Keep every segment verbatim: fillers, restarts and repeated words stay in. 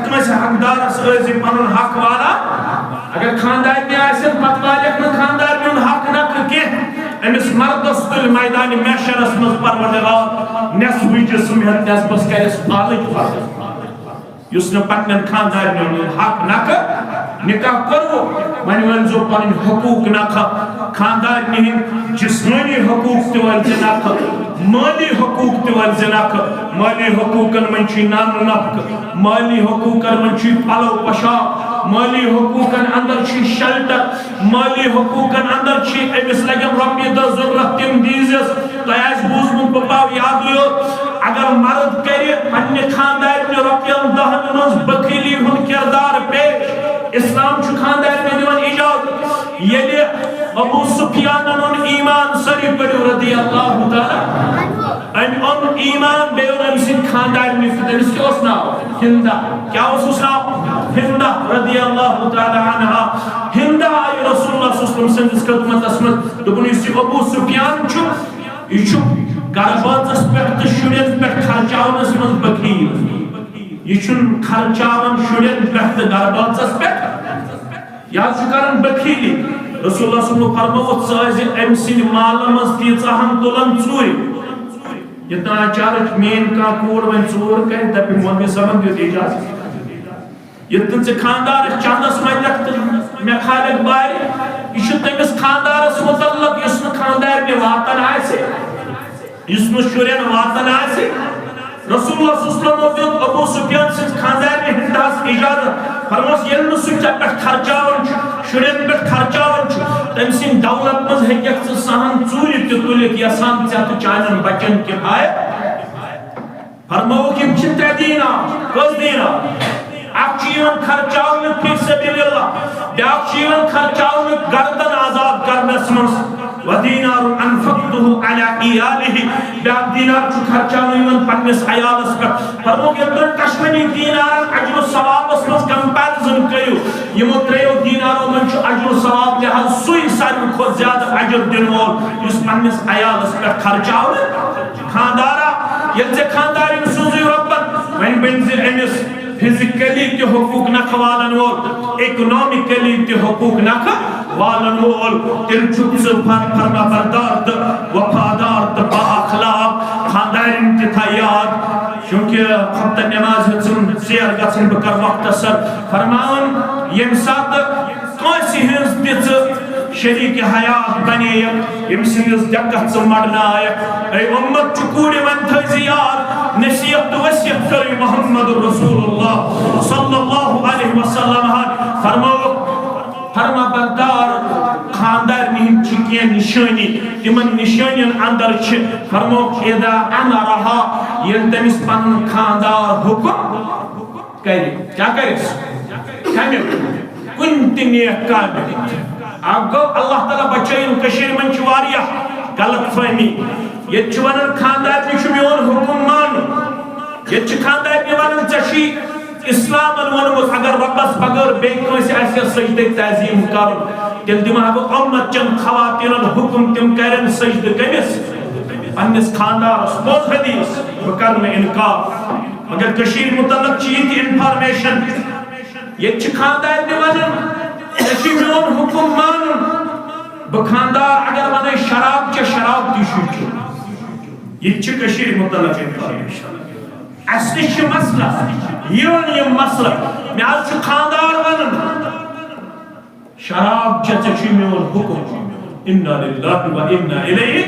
کٲنٛسہِ حقدارس ٲسۍ زِ پنُن حق والان۔ اگر خاندارنہِ آسن، پتہٕ والٮ۪کھ نہٕ خاندارنہِ ہُنٛد حق نکھٕ کینٛہہ۔ أمِس مردس تُلۍ میدانِ محشرس منٛز پروردگار نٮ۪صفٕے جسم ہٮ۪تھ نٮ۪صفس کرٮ۪س پالٕج فرض۔ یُس نہٕ پننٮ۪ن خاندارنہِ ہُنٛد حق نکھٕ نکاح کوٚروٕ، وۄنۍ ؤنۍزیو پنٕنۍ حقوٗق نکھٕ۔ خاندارنہِ ہٕنٛدۍ جسمٲنی حقوٗق تہِ ؤنۍ زِ نکھٕ، مٲلی حقوٗق تہِ ؤنۍ زِ نکھٕ۔ مٲلی حقوٗقن منٛز چھُے نان نفقہٕ، مٲلی حقوٗقن منٛز چھُے پلو پوشاک، مٲلی حقوٗقن اندر چھُے شیلٹر، مٲلی حقوٗقن اندر چھُے أمِس لگن رۄپیہِ دہ ضروٗرت، تِم دیٖزٮ۪س۔ تۄہہِ آسہِ بوٗزمُت، بہٕ پاو یادٕے یوت، اگر مرد کرِ پننہِ خاندارنہِ رۄپین دہن منٛز بخیلی ہُنٛد کردار پیش، اسلام چھُ خاندارنہِ دِوان اجازت۔ ییٚلہِ ابو سفیانن اوٚن ایمان، سٲری پٔرِو رضی اللہ تعالیٰ۔ أمۍ اوٚن ایمان، بیٚیہِ اوٚن أمۍ سٕنٛدِ خاندارنہِ سۭتۍ۔ أمِس کیٛاہ اوس ناو؟ ہندا۔ کیٛاہ اوسُس ناو؟ ہندا رضی اللہ تعالیٰ عنہا۔ ہندا آیہِ رسول اللہ صلی اللہ علیہ وسلم سٕنٛدِس خدمتس منٛز۔ دوٚپُن، یُس یہِ ابو سفیان چھُ، یہِ چھُ گرٕ بٲژس پٮ۪ٹھ تہٕ شُرٮ۪ن پٮ۪ٹھ خرچاونس منٛز بخیل۔ یہِ چھُنہٕ خرچاوان شُرٮ۪ن پٮ۪ٹھ تہٕ گرٕ بٲژس پٮ۪ٹھ۔ یہِ حظ چھُ کران بخیلی۔ رسول اللہ صلی اللہ علیہ وسلم فرمووُکھ، ژٕ ٲسۍ زِ أمۍ سٕنٛدِ مالہٕ منٛز تیٖژاہ ہن تُلان ژوٗرِ۔ یہِ تام اچانک میٲنۍ کانٛہہ کوٗر وۄنۍ ژوٗر کرِ، دپہِ، مولوی صٲبن دیُت اجازت۔ ییٚلہِ تہِ ژٕ خاندارس چندس منٛز دِکھ تہٕ مےٚ کھالکھ بارِ، یہِ چھُ تٔمِس خاندارس متعلق یُس نہٕ خاندارنہِ واتان آسہِ، یُس نہٕ شُرٮ۪ن واتان آسہِ۔ رسول اللہ صلی اللہ علیہ وسلمو دیُت ابو سفیان سٕنٛز خاندارنہِ ہندس اجازت، فرموس، ییٚلہِ نہٕ سُہ ژےٚ پٮ۪ٹھ خرچاوان چھُ، شُرٮ۪ن پٮ۪ٹھ خرچاوان چھُ، تٔمۍ سٕنٛدِ دولت منٛز ہیٚککھ ژٕ سہن ژوٗرِ تہِ تُلِتھ، یژھان ژےٚ تہٕ چانٮ۪ن بچن کفایت۔ فرمووُکھ، یِم چھِ ترٛےٚ دینار۔ کٔژ دینار؟ اکھ چھُ یِوان خرچاونہٕ فی سبیل اللہ، بیٛاکھ چھُ یِوان خرچاونہٕ گردن آزاد کرنس منٛز۔ ودینار انفقته علی عیاله، بیٛاکھ دینار چھُ خرچاونہٕ یِوان پننِس عیالس پٮ۪ٹھ۔ فرمووُکھ، ییٚلہِ تُہۍ دۄشوٕنی دینارن اجر و ثوابس منٛز comparison کٔرِو، یِمو ترٛیٚیو دینارو منٛز چھُ اجر و ثواب لحاظ سُے ساروی کھۄتہٕ زیادٕ اجر دِنہٕ وول، یُس پننِس عیالس پٮ۪ٹھ خرچاونہٕ خاندارا، ییٚلہِ ژےٚ خاندارِنۍ سوٗزٕے رۄبن، وۄنۍ بٔنۍ زِ أمِس physically تہِ حقوٗق نکھٕ والن وول، economically تہِ حقوٗق نکھٕ والن وول، تیٚلہِ چھُکھ ژٕ فر-، فرما بردار تہٕ وفادار تہٕ با اخلاق۔ خاندارِنۍ تہِ تھاو یاد، چوٗنٛکہِ خۄفتن نٮ۪ماز ہیٚژٕم ژیر گژھٕنۍ، بہٕ کرٕ مۄختصر۔ فرماوان، ییٚمہِ ساتہٕ کٲنٛسہِ ہٕنٛز تہِ ژٕ شریٖک حیات بنییکھ، ییٚمہِ سٕنٛدِس ڈٮ۪کس ژٕ مڑنایکھ۔ اے اُمت چہِ کوٗرِ، وۄنۍ تھٲیزِ یاد، نصیحت تہٕ وصیت کٔرٕے محمد رسول اللہ صلی اللہ علیہ وسلم ہن۔ فرمووُکھ، فرما بردار خاندارنہِ ہٕنٛدۍ چھِ کینٛہہ نِشٲنی، تِمن نِشٲنین اندر چھِ، فرمووُکھ، اذا امرها، ییٚلہِ تٔمِس پنُن خاندار حُکم کرِ۔ کیٛاہ کرِ؟ کمیُک؟ کُنہِ تہِ نیک کامہِ۔ اکھ گوٚو، اللہ تعالیٰ بچٲیِن، کٔشیٖرِ منٛز چھِ واریاہ غلط فہمی۔ ییٚتہِ چھِ ونان، خاندارنہِ چھُ میون حُکُم مانُن۔ ییٚتہِ چھِ خاندارنہِ ونان، ژےٚ چھُے اسلامن ووٚنمُت، اگر رۄبس بغٲر بیٚیہِ کٲنٛسہِ آسہِ ہا سجدٕ تعظیٖم کرُن، تیٚلہِ دِمہٕ ہا بہٕ اُمت چٮ۪ن خواتیٖنن حُکُم، تِم کرن سجدٕ کٔمِس؟ پننِس خاندارس۔ پوٚز حدیث، بہٕ کرٕ نہٕ انکار۔ مگر کٔشیٖرِ متعلق چھِ یہِ تہِ information۔ ییٚتہِ چھِ خاندارنہِ ونان، ژےٚ چھُے میون حُکُم مانُن۔ بہٕ خاندار اگر ونَے شراب چےٚ، شراب تہِ چھُے چیوٚن۔ یہِ تہِ چھِ کٔشیٖرِ متعلق information۔ اَسہِ نِش چھِ مسلہٕ، یِوان یِم مسلہٕ۔ مےٚ حظ چھُ خاندار ونان، شراب چےٚ، ژےٚ چھُے میون حُکُم۔ انا للہ و انا الیہ۔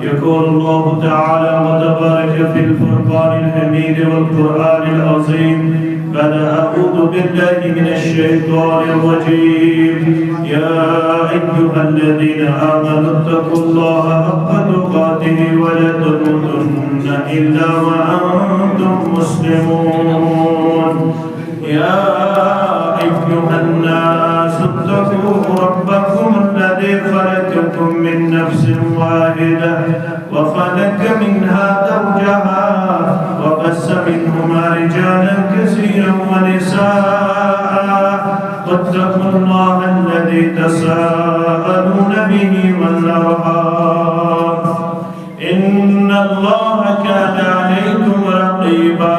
يقول الله تعالى وتبارك في الفرقان الحميد والقرآن العظيم، بعد أعوذ بالله من الشيطان الرجيم. يا أيها الذين آمنوا اتقوا الله حق تقاته ولا تموتن إلا وأنتم مسلمون. يا أيها الناس اتقوا ربكم الذي خلقكم من نفس واحدة وخلق منها زوجها وبث منهما رجالا كثيرا ونساء واتقوا الله الذي تساءلون به والأرحام. إن الله كان عليكم رقيبا.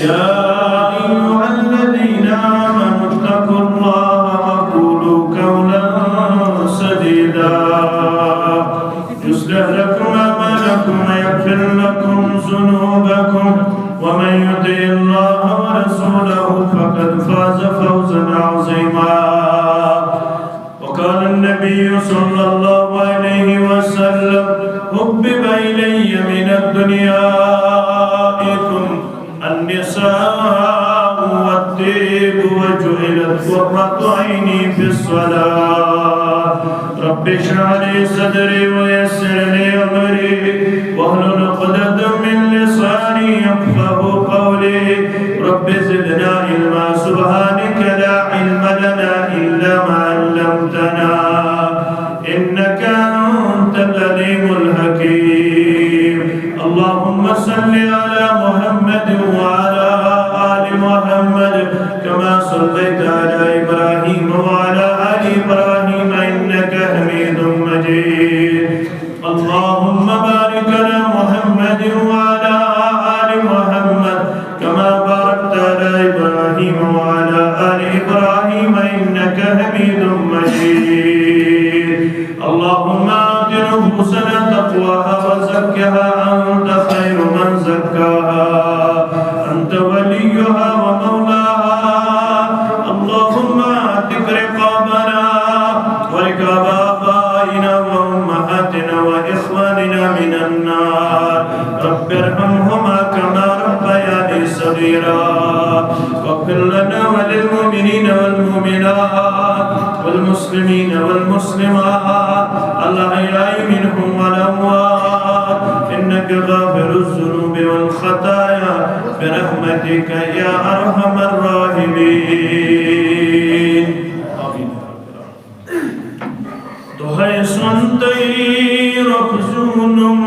يا أيها الذين آمنوا اتقوا الله وقولوا قولا سديدا. يصلح لكم أعمالكم ويغفر لكم ذنوبكم، ومن يطع الله ورسوله فقد فاز فوزا عظيما. وقال النبي صلى الله عليه وسلم: حبب إلي من أدنياكم النساء والطيب وجعلت قرة عيني في الصلاة. رب اشرح لي صدري ويسر لي أمري واحلل عقدة من لساني يفقه قولي. رب زدنا علما. سبحانك لا علم لنا إلا ما علمتنا، إنك أنت العليم الحكيم. اللهم صل على محمد وعلى آل محمد كما صليت على إبراهيم وعلى آل إبراهيم إنك حميد مجيد. اللهم بارك على محمد وعلى آل محمد كما باركت على إبراهيم وعلى آل إبراهيم إنك حميد مجيد. اللهم آت نفوسنا تقواها وزكها أنت خير من زكاها أنت وليها ومولاها. اللهم اعتق رقابنا ورقاب آبائنا وأمهاتنا وإخواننا من النار. رب ارحمهما كما ربياني صغيرا. واغفر لنا وللمؤمنين والمؤمنات والمسلمين والمسلمات الأحياء منهم والأموات إنك غافر الذنوب والخطايا برحمتك يا أرحم الراحمين. آمين. دۄہے سونتٕے رۄخ زوٗنُم،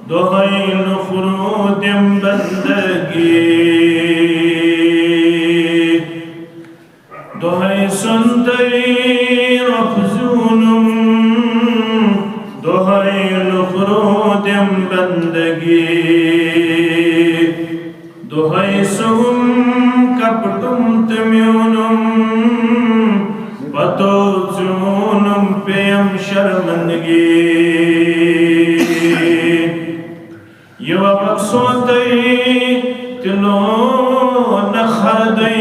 دۄہے نُخرو دِم بندگی۔ دۄہے سونتٕے رۄخ زوٗنُم، دۄہے نُخرو دِم بندگی۔ دۄہے سُوُم کپٹُم تہٕ میوٗنُم، پتو ژوٗنُم پیٚیَم شرمندگی۔ یہِ وَبَک سونتٕے تہِ لوٚو نہٕ خردٕے،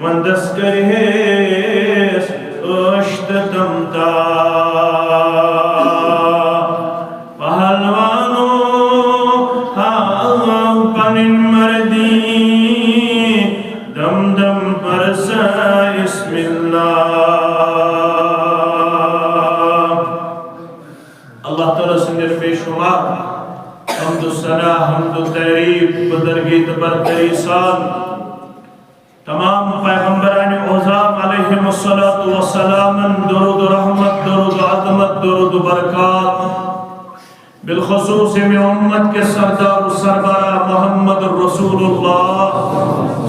وَندَس کَرِہیس عٲش تہٕ تَمتا۔ پہلوانو ہاو پنٕنۍ مردی، دم دم پرسا اسم اللہ۔ اللہ تعالیٰ سٕنٛدٮ۪ن بے شمار حمد و ثنا، حمد و تعریف، بزرگی تہٕ برتری سان تمام پیغمبران عظام علیہم الصلاۃ والسلام درود و رحمت، درود و عظمت، درود و برکات، بالخصوص میں امت کے سردار و سربراہ محمد رسول اللہ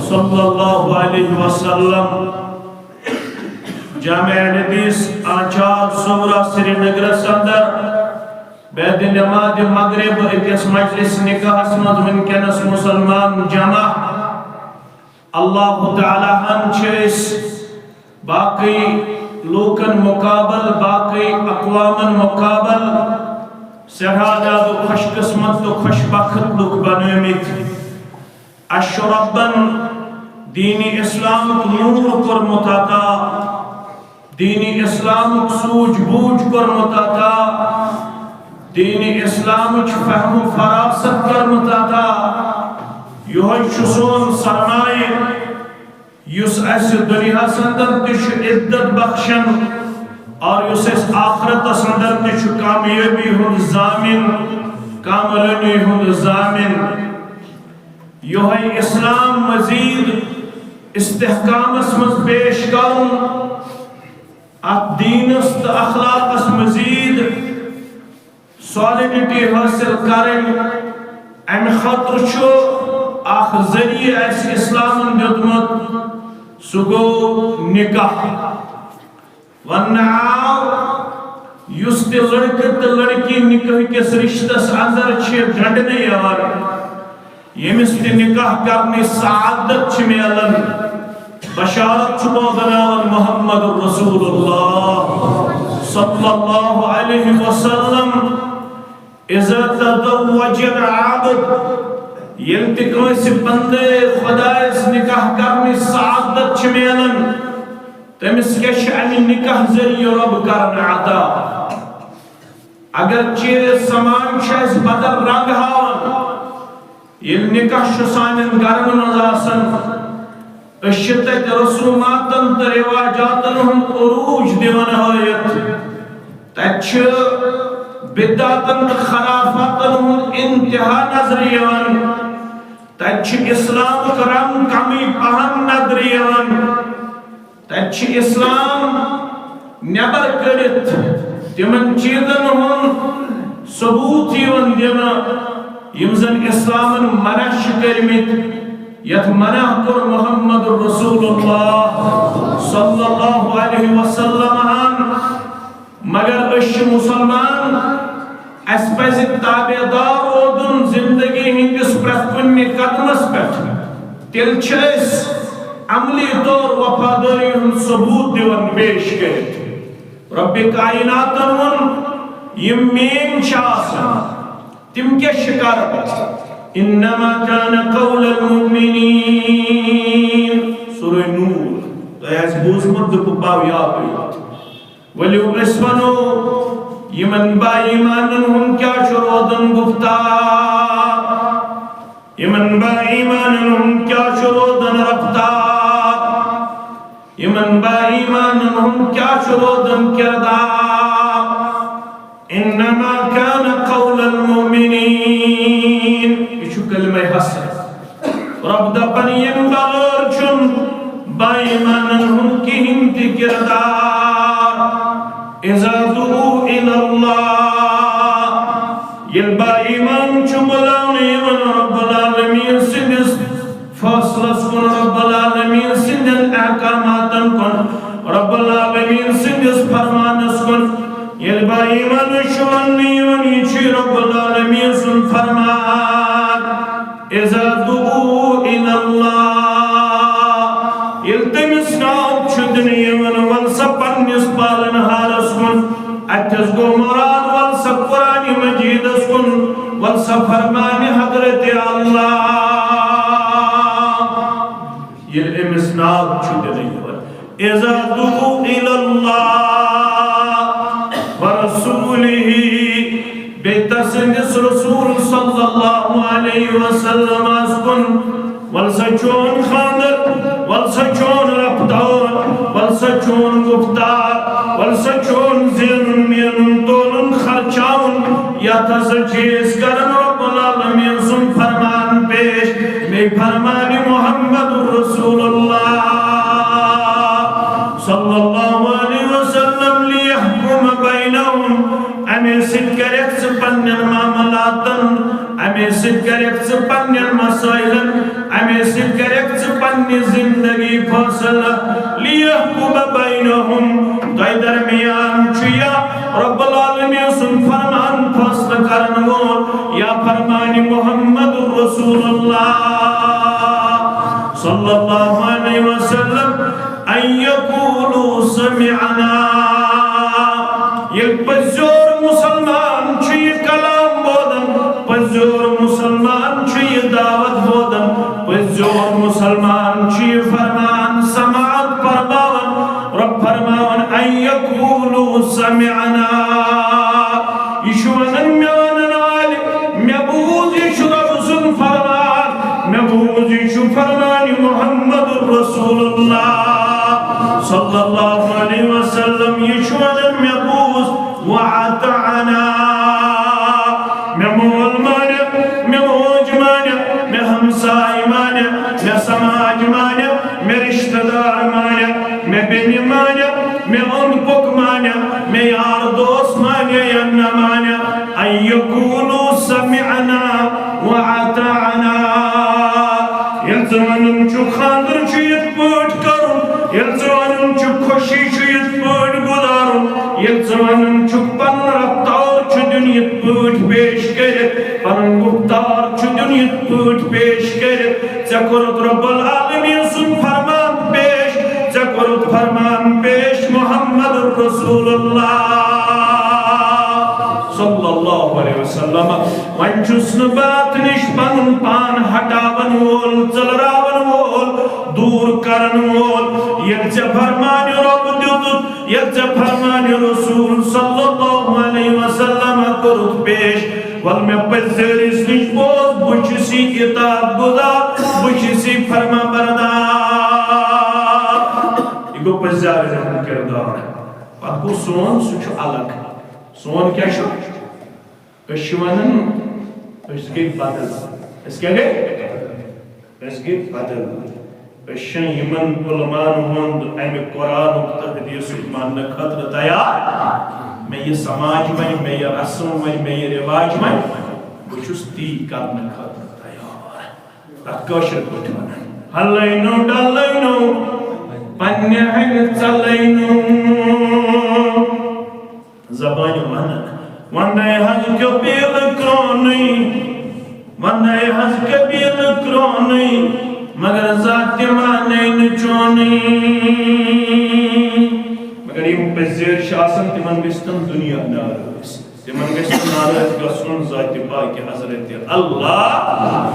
صلی اللہ علیہ وسلم۔ جامع حدیث آنچار صغری سری نگر اندر بعد نماز مغرب أکِس مجلس نکاحس منٛز وٕنکیٚنس مسلمان جمع۔ اللہ تعالیٰ ہن چھِ أسۍ باقٕے لوٗکن مقابل، باقٕے اقوامن مقابل سٮ۪ٹھاہ زیادٕ خوش قسمت تہٕ خوش بخت لُکھ بنٲومٕتۍ۔ اَسہِ چھُ رۄبن دیٖنِ اسلامُک نوٗر کوٚرمُت عطا، دیٖنِ اسلامُک سوٗجھ بوٗجھ کوٚرمُت عطا، دیٖنِ اسلامٕچ فہم و فراست کٔرمٕژ عطا۔ یِہوٚے چھُ سون سرمایہِ، یُس اَسہِ دُنیاہَس اندر تہِ چھُ عزت بخشان اور یُس اَسہِ آخرتَس اندر تہِ چھُ کامیٲبی ہُنٛد ضامن، کامرٲنی ہُنٛد ضامن۔ یِہوٚے اسلام مزید استحکامس منٛز پیش کرُن، اتھ دیٖنس تہٕ اخلاقس مزید سالڈٹی حٲصِل کرٕنۍ، امہِ خٲطرٕ چھُ اکھ ذٔریعہٕ اَسہِ اسلامن دیُتمُت۔ سُہ گوٚو نکاح۔ وننہٕ آو، یُس تہِ لڑکہٕ تہٕ لڑکی نکاح کِس رشتس اندر چھِ گنڈنہٕ یِوان، ییٚمِس تہِ نکاح کرنٕچ سعادت چھِ میلان، بشارت چھُ بوزناوان محمد رسول اللہ صلی اللہ علیہ وسلم۔ اذا تزوج العبد، ییٚلہِ تہِ کٲنٛسہِ بندے خۄدایس نکاح کرنٕچ سعادت چھِ میلان، تٔمِس کیٛاہ چھِ امہِ نکاح ذٔریعہٕ رۄب کران عطا؟ اگرچہِ سماج چھُ اسہِ بدل رنگ ہاوان، ییٚلہِ نکاح چھُ سانٮ۪ن گرن منٛز آسان، أسۍ چھِ تتہِ رسوماتن تہٕ رواجاتن ہُنٛد عروج دِوان ہٲیِتھ۔ تتہِ چھِ بدعتن تہٕ خرافاتن ہُنٛد انتہا نظرِ یِوان۔ تتہِ چھِ اسلامُک رنگ کمٕے پہن نظرِ یِوان۔ تتہِ چھِ اسلام نٮ۪بر کٔڑِتھ تِمن چیٖزن ہُنٛد ثبوت یِوان دِنہٕ، یِم زن اسلامن منع چھِ کٔرمٕتۍ، یتھ منع کوٚر محمد رسول اللہ صلی اللہ علیہ وسلم ہن۔ مگر أسۍ چھِ مسلمان، اسہِ پزِ تابعدار روزُن زندگی ہٕنٛدِس پرٛٮ۪تھ کُنہِ قدمس پٮ۪ٹھ۔ تیٚلہِ چھِ أسۍ عملی طور وفادٲری ہُنٛد ثبوت دِوان پیش کٔرِتھ۔ رۄبِ کائناتن ووٚن، یِم میٲنۍ چھِ آسان، تِم کیٛاہ چھِ کران؟ انما کان قول المؤمنین، سورہ نور۔ تۄہہِ آسہِ بوٗزمُت، دوٚپُکھ پاو یادٕے یوت۔ ؤلِو أسۍ ونو، یِمن با ایمانن ہُنٛد کیٛاہ چھُ روزان گفتار؟ یِمن با ایمانن ہُنٛد کیٛاہ چھُ روزان رفتار؟ یِمن با ایمانن ہُنٛد کیٛاہ چھُ روزان کردار؟ انما کان قول المؤمنین، یہِ چھُ کلمہ حسر۔ رۄب دپان، ییٚمہِ بغٲر چھُنہٕ با ایمانن ہُنٛد کِہیٖنۍ تہِ کردار۔ اذا دعوا الی اللہ، ییٚلہِ با ایمان چھُ بُلاونہٕ یِوان رب العالمین سٕنٛدِس فٲصلس کُن، رب العالمین سٕنٛدٮ۪ن احکاماتن کُن، رب العالمین سٕنٛدِس فرمانس کُن۔ ییٚلہِ با ایمانس چھُ وننہٕ یِوان، یہِ چھُ رب العالمین سُنٛد فرمان۔ اذا دعوا الی اللہ، ییٚلہِ تٔمِس ناو چھُ دِنہٕ یِوان، وَل سا پننِس پالن ہارس کُن، اتھس گوٚو مراد، وَل سا قرآن مجیدس کُن، وَل سا فرمان حضرت اللہ۔ ییٚلہِ أمِس ناو چھُ دِنہٕ یِوان، اذا دعوا الی اللہ ورسولہ، بیٚیہِ تسٕنٛدِس رسول صلی اللہ علیہ وسلمس کُن، وَل سا چون خاندر، وَل سا چون رفتار، وَل سا چون گفتار، وَل سا چون زینُن مینُن تولُن خرچاوُن، یتھ ہسا چھِ أسۍ کران رب العالمین سُنٛد فرمان پیش، بیٚیہِ فرمان محمد رسول اللہ صلی اللہ علیہ وسلم، لیحکم بینہم، امے سۭتۍ کرکھ ژٕ پننٮ۪ن معاملاتن، امے سۭتۍ کرکھ ژٕ پننٮ۪ن مسائلن، امے سۭتۍ کرکھ ژٕ پننہِ زندگی فٲصلہٕ۔ لیحکم بینہم، تۄہہِ درمیان چھُ یا رب العالمین سُنٛد فرمان فٲصلہٕ کرن وول، یا فرمان محمد رسول اللہ صلی اللہ علیہ وسلم، ان یقولوا سمعنا۔ ییٚلہِ پٔزیور مسلمان چھُ یہِ کلام بوزان، پٔزیور مسلمان چھُ یہِ دعوت بوزان، پٔزیور مسلمان چھُ یہِ فرمان سماعت فرماوان، رب فرماوان، ان یقولوا سمعنا۔ یہِ چھُ ونان، مےٚ ونن والہِ، مےٚ بوٗز، یہِ چھُ رب سُنٛد فرمان، مےٚ بوٗز، یہِ چھُ فرمان محمد رسول اللہ صلی اللہ علیہ وسلم، یہِ چھُ ونان، مےٚ بوٗز، واطعنا۔ مےٚ مول مانہِ، مےٚ موج مانہِ، مےٚ ہمساے مانہِ، مےٚ سماج مانہِ، مےٚ رشتہٕ دار مانہِ، مےٚ بیٚنہِ مانہِ، مےٚ اوٚنٛد پوٚک مانہِ، مےٚ یار دوس مانہِ یا نہ مانہِ، ان یقولوا سمعنا واطعنا۔ ییٚلہِ ژٕ ونان چھُکھ خاندر چھُ یِتھ پٲٹھۍ کرُن، کوٗشِش چھُ یِتھ پٲٹھۍ گُزارُن، ییٚلہِ ژٕ وَنان چھُکھ پَنُن رفتار چھُ دیُن یِتھ پٲٹھۍ پیش کٔرِتھ، پَنُن گُفتار چھُ دیُن یِتھ پٲٹھۍ پیش کٔرِتھ۔ ژےٚ کوٚرُتھ رب العالمین سُنٛد فرمان پیش، ژےٚ کوٚرُتھ فرمان پیش محمد رسول اللہ صلی اللہ علیہ وسلم۔ وۄنۍ چھُس نہٕ بہٕ اَتھ نِش پَنُن پان ہٹاوَن وول، ژٔلراوَن وول، دوٗر کَرَن وول۔ ییٚلہِ ژےٚ فرمان رب دیُتُتھ، ییٚلہِ ژےٚ فرمان رسول صلی اللہ علیہ وسلم کوٚرُتھ پیش، وَل مےٚ پٔزٲرِس نِش بوز، بہٕ چھُس یہِ اطاعت گُزار، بہٕ چھُس یہِ فرما بردار۔ یہِ گوٚو پٔزارِ ہُنٛد کِردار۔ پَتہٕ گوٚو سون، سُہ چھُ الگ۔ سون کیٛاہ چھُ؟ أسۍ چھِ وَنان، أسۍ گٔے بدل۔ أسۍ کیٛاہ گٔے؟ أسۍ گٔے بدل۔ أسۍ چھِنہٕ یِمن علماہن ہُنٛد اَمہِ قرآنُک تہٕ حدیثُک ماننہٕ خٲطرٕ تیار۔ مےٚ یہِ سماج وَنہِ، مےٚ یہِ رسم وَنہِ، مےٚ یہِ رِواج وَنہِ، بہٕ چھُس تی کرنہٕ خٲطرٕ تیار۔ تَتھ کٲشِر پٲٹھۍ وَنان، ہلٲینو ڈلٲینو، پننہِ ہَنہِ ژلٲینو۔ زبانہِ ونکھ، وندے حض قبیلہٕ کرونٕے، وندے حض قبیلہٕ کرونٕے، مگر ذاتِ مانے نہٕ چونٕے۔ مگر یِم پٔزۍ چھِ آسان، تِمن گژھِ نہٕ دُنیا ناراض، تِمن گژھِ نہٕ ناراض گژھُن ذاتِ پاکِ حضرت اللہ۔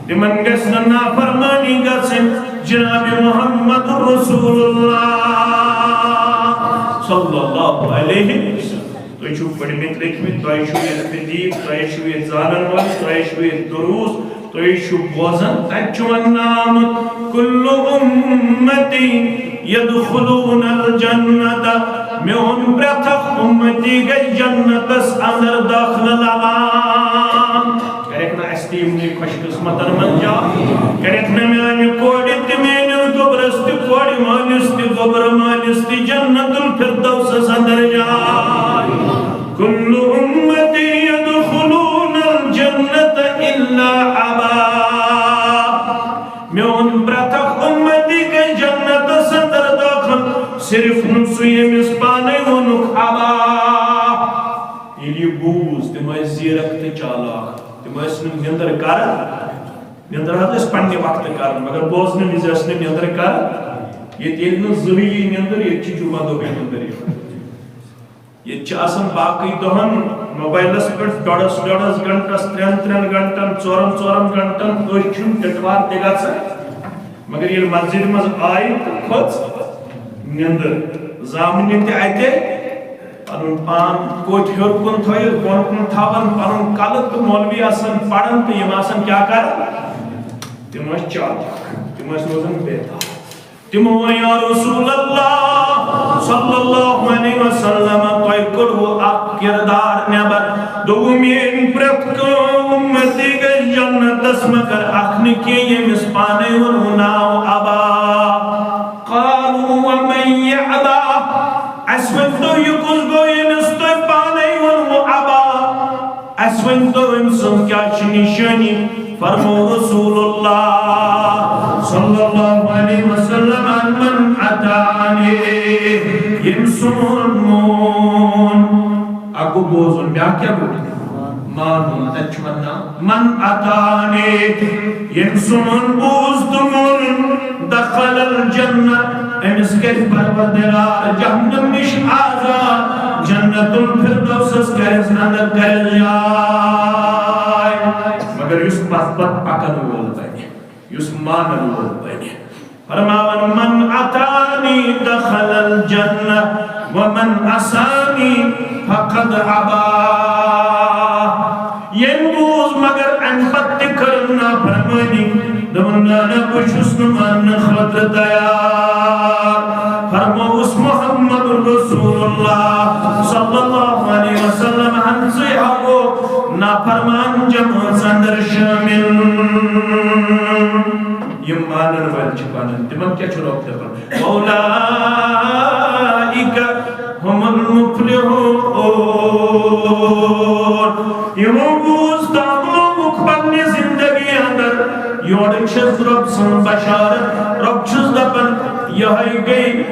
تِمن گژھِ نہٕ نافرمٲنی گژھٕنۍ جناب محمد رسول اللہ صلی اللہ علیہ وسلم۔ تُہۍ چھِو پٔرمٕتۍ لیکھمٕتۍ، تۄہہِ چھِو ییٚتہِ خطیب، تۄہہِ چھِو ییٚتہِ زانن وٲلۍ، تۄہہِ چھِو ییٚتہِ دروس، تُہۍ چھِو بوزان، تَتہِ چھُ وننہٕ آمُت، "کل امتی یدخلون الجنت"، میون پرٛٮ۪تھ اکھ امتی گژھِ جنتس اندر دٲخلہٕ لبان۔ کَرٮ۪کھ نہٕ اَسہِ تہِ یِمنٕے خۄش قسمتن منٛز جاے؟ کَرٮ۪کھ نہٕ میانہِ کورِ تہِ، میٲنِس گوٚبرس تہِ، کورِ مٲلِس تہِ، گوٚبرٕ مٲلِس تہِ جنت الفردوسس اندر جاے؟ کل امتی یدخلون الجنت الا ابا۔ میون پرٛٮ۪تھ اکھ امتی گژھِ جنتس اندر دٲخل، صرف نہٕ سُہ ییٚمِس پانے ووٚنُکھ ابا۔ ییٚلہِ یہِ بوٗز، تِم ٲسۍ زیرک تہٕ چالاک، تِم ٲسۍ نہٕ نیٚنٛدٕر کران۔ نیٚنٛدٕر حظ ٲسۍ پننہِ وقتہٕ کران، مگر بوزنہٕ وِزِ ٲسۍ نہٕ نیٚنٛدٕر کران۔ ییٚتہِ ییٚلہِ نہٕ زٕہٕے یی نیٚنٛدٕر، ییٚتہِ چھِ جمعہ دۄہٕے نیٚنٛدٕر یِوان۔ ییٚتہِ چھِ آسان باقٕے دۄہن موبایلس پٮ۪ٹھ ڈۄڈس ڈۄڈس گھنٹس، ترٛٮ۪ن ترٛٮ۪ن گھنٹن، ژورن ژورن گھنٹن، أچھ چھُنہٕ ٹِٹوار تہِ گژھان۔ مگر ییٚلہِ مسجدِ منٛز آیہِ تہٕ کھٔژ نیٚنٛدٕر، زامنہِ تہِ اَتے، پَنُن پان کوٚٹھۍ ہیوٚر کُن تھٲوِتھ، بۄن کُن تھاوان، پَنُن کَلہٕ تہٕ مولوی آسان پَران تہٕ یِم آسان کیٛاہ کَران؟ تِم ٲسۍ چالاک، تِم ٲسۍ روزان بیدار۔ تِمو ووٚن، "یا رسول اللہ صلی اللہ علیہ وسلم، تۄہہِ کوٚڑوٕ اکھ کردار نٮ۪بر۔" دوٚپُن، "میٲنۍ پرٛٮ۪تھ کانٛہہ اُمتی گژھِ جنتس، مگر اکھ نہٕ کینٛہہ، ییٚمِس پانے ووٚنوٕ ناو ابا۔" قالوا ومن یأبی؟ اَسہِ ؤنۍ تو، یہِ کُس گوٚو، ییٚمِس تۄہہِ پانے ووٚنوٕ ابا؟ اَسہِ ؤنۍ تو، أمۍ سٕنٛز کیٛاہ چھِ نِشٲنی؟ فرموو رسول اللہ صلی اللہ علیہ وسلم، "من اطاعنی"، ییٚمۍ سون مون۔ اکھ گوٚو بوزُن، بیٛاکھ کیٛاہ گوٚو؟ مانُن۔ تَتہِ چھُ وَنان، "من اطاعنی"، ییٚمۍ سون بوٗز تہٕ مون، "دخل الجنہ"، أمِس کَرِ پروردگار جہنم نِش آزاد، جنت الفردوسس کَرٮ۪س اندر کَرٮ۪س جاے۔ مگر یُس پتھ پتھ پکن وول بنہِ، یُس مانن وول بنہِ، فرماوان، "من اطاعنی دخل الجنہ ومن عصانی فقد ابی۔" ییٚمۍ بوٗز مگر اَمہِ پتہٕ تہِ کٔرٕن نافرمٲنی، دوٚپُن، "نہ، نہ، بہٕ چھُس نہٕ ماننہٕ خٲطرٕ تیار۔" فرمووُس محمد رسول اللہ صلی اللہ علیہ وسلم ہن ژٕے ہا گوٚو نافرمان جمٲژ اندر شٲمِل۔ یِم مانن وٲلۍ چھِ پنٕنۍ، تِمن کیٛاہ چھُ رۄب دَپان؟ "اولئک هم المفلحون۔" یِمو بوٗز تہٕ اپنووُکھ پننہِ زندگی اندر۔ یورٕ چھَس رۄب سٕنٛز بشارت، رۄب چھُس دَپان، یِہوٚے گٔے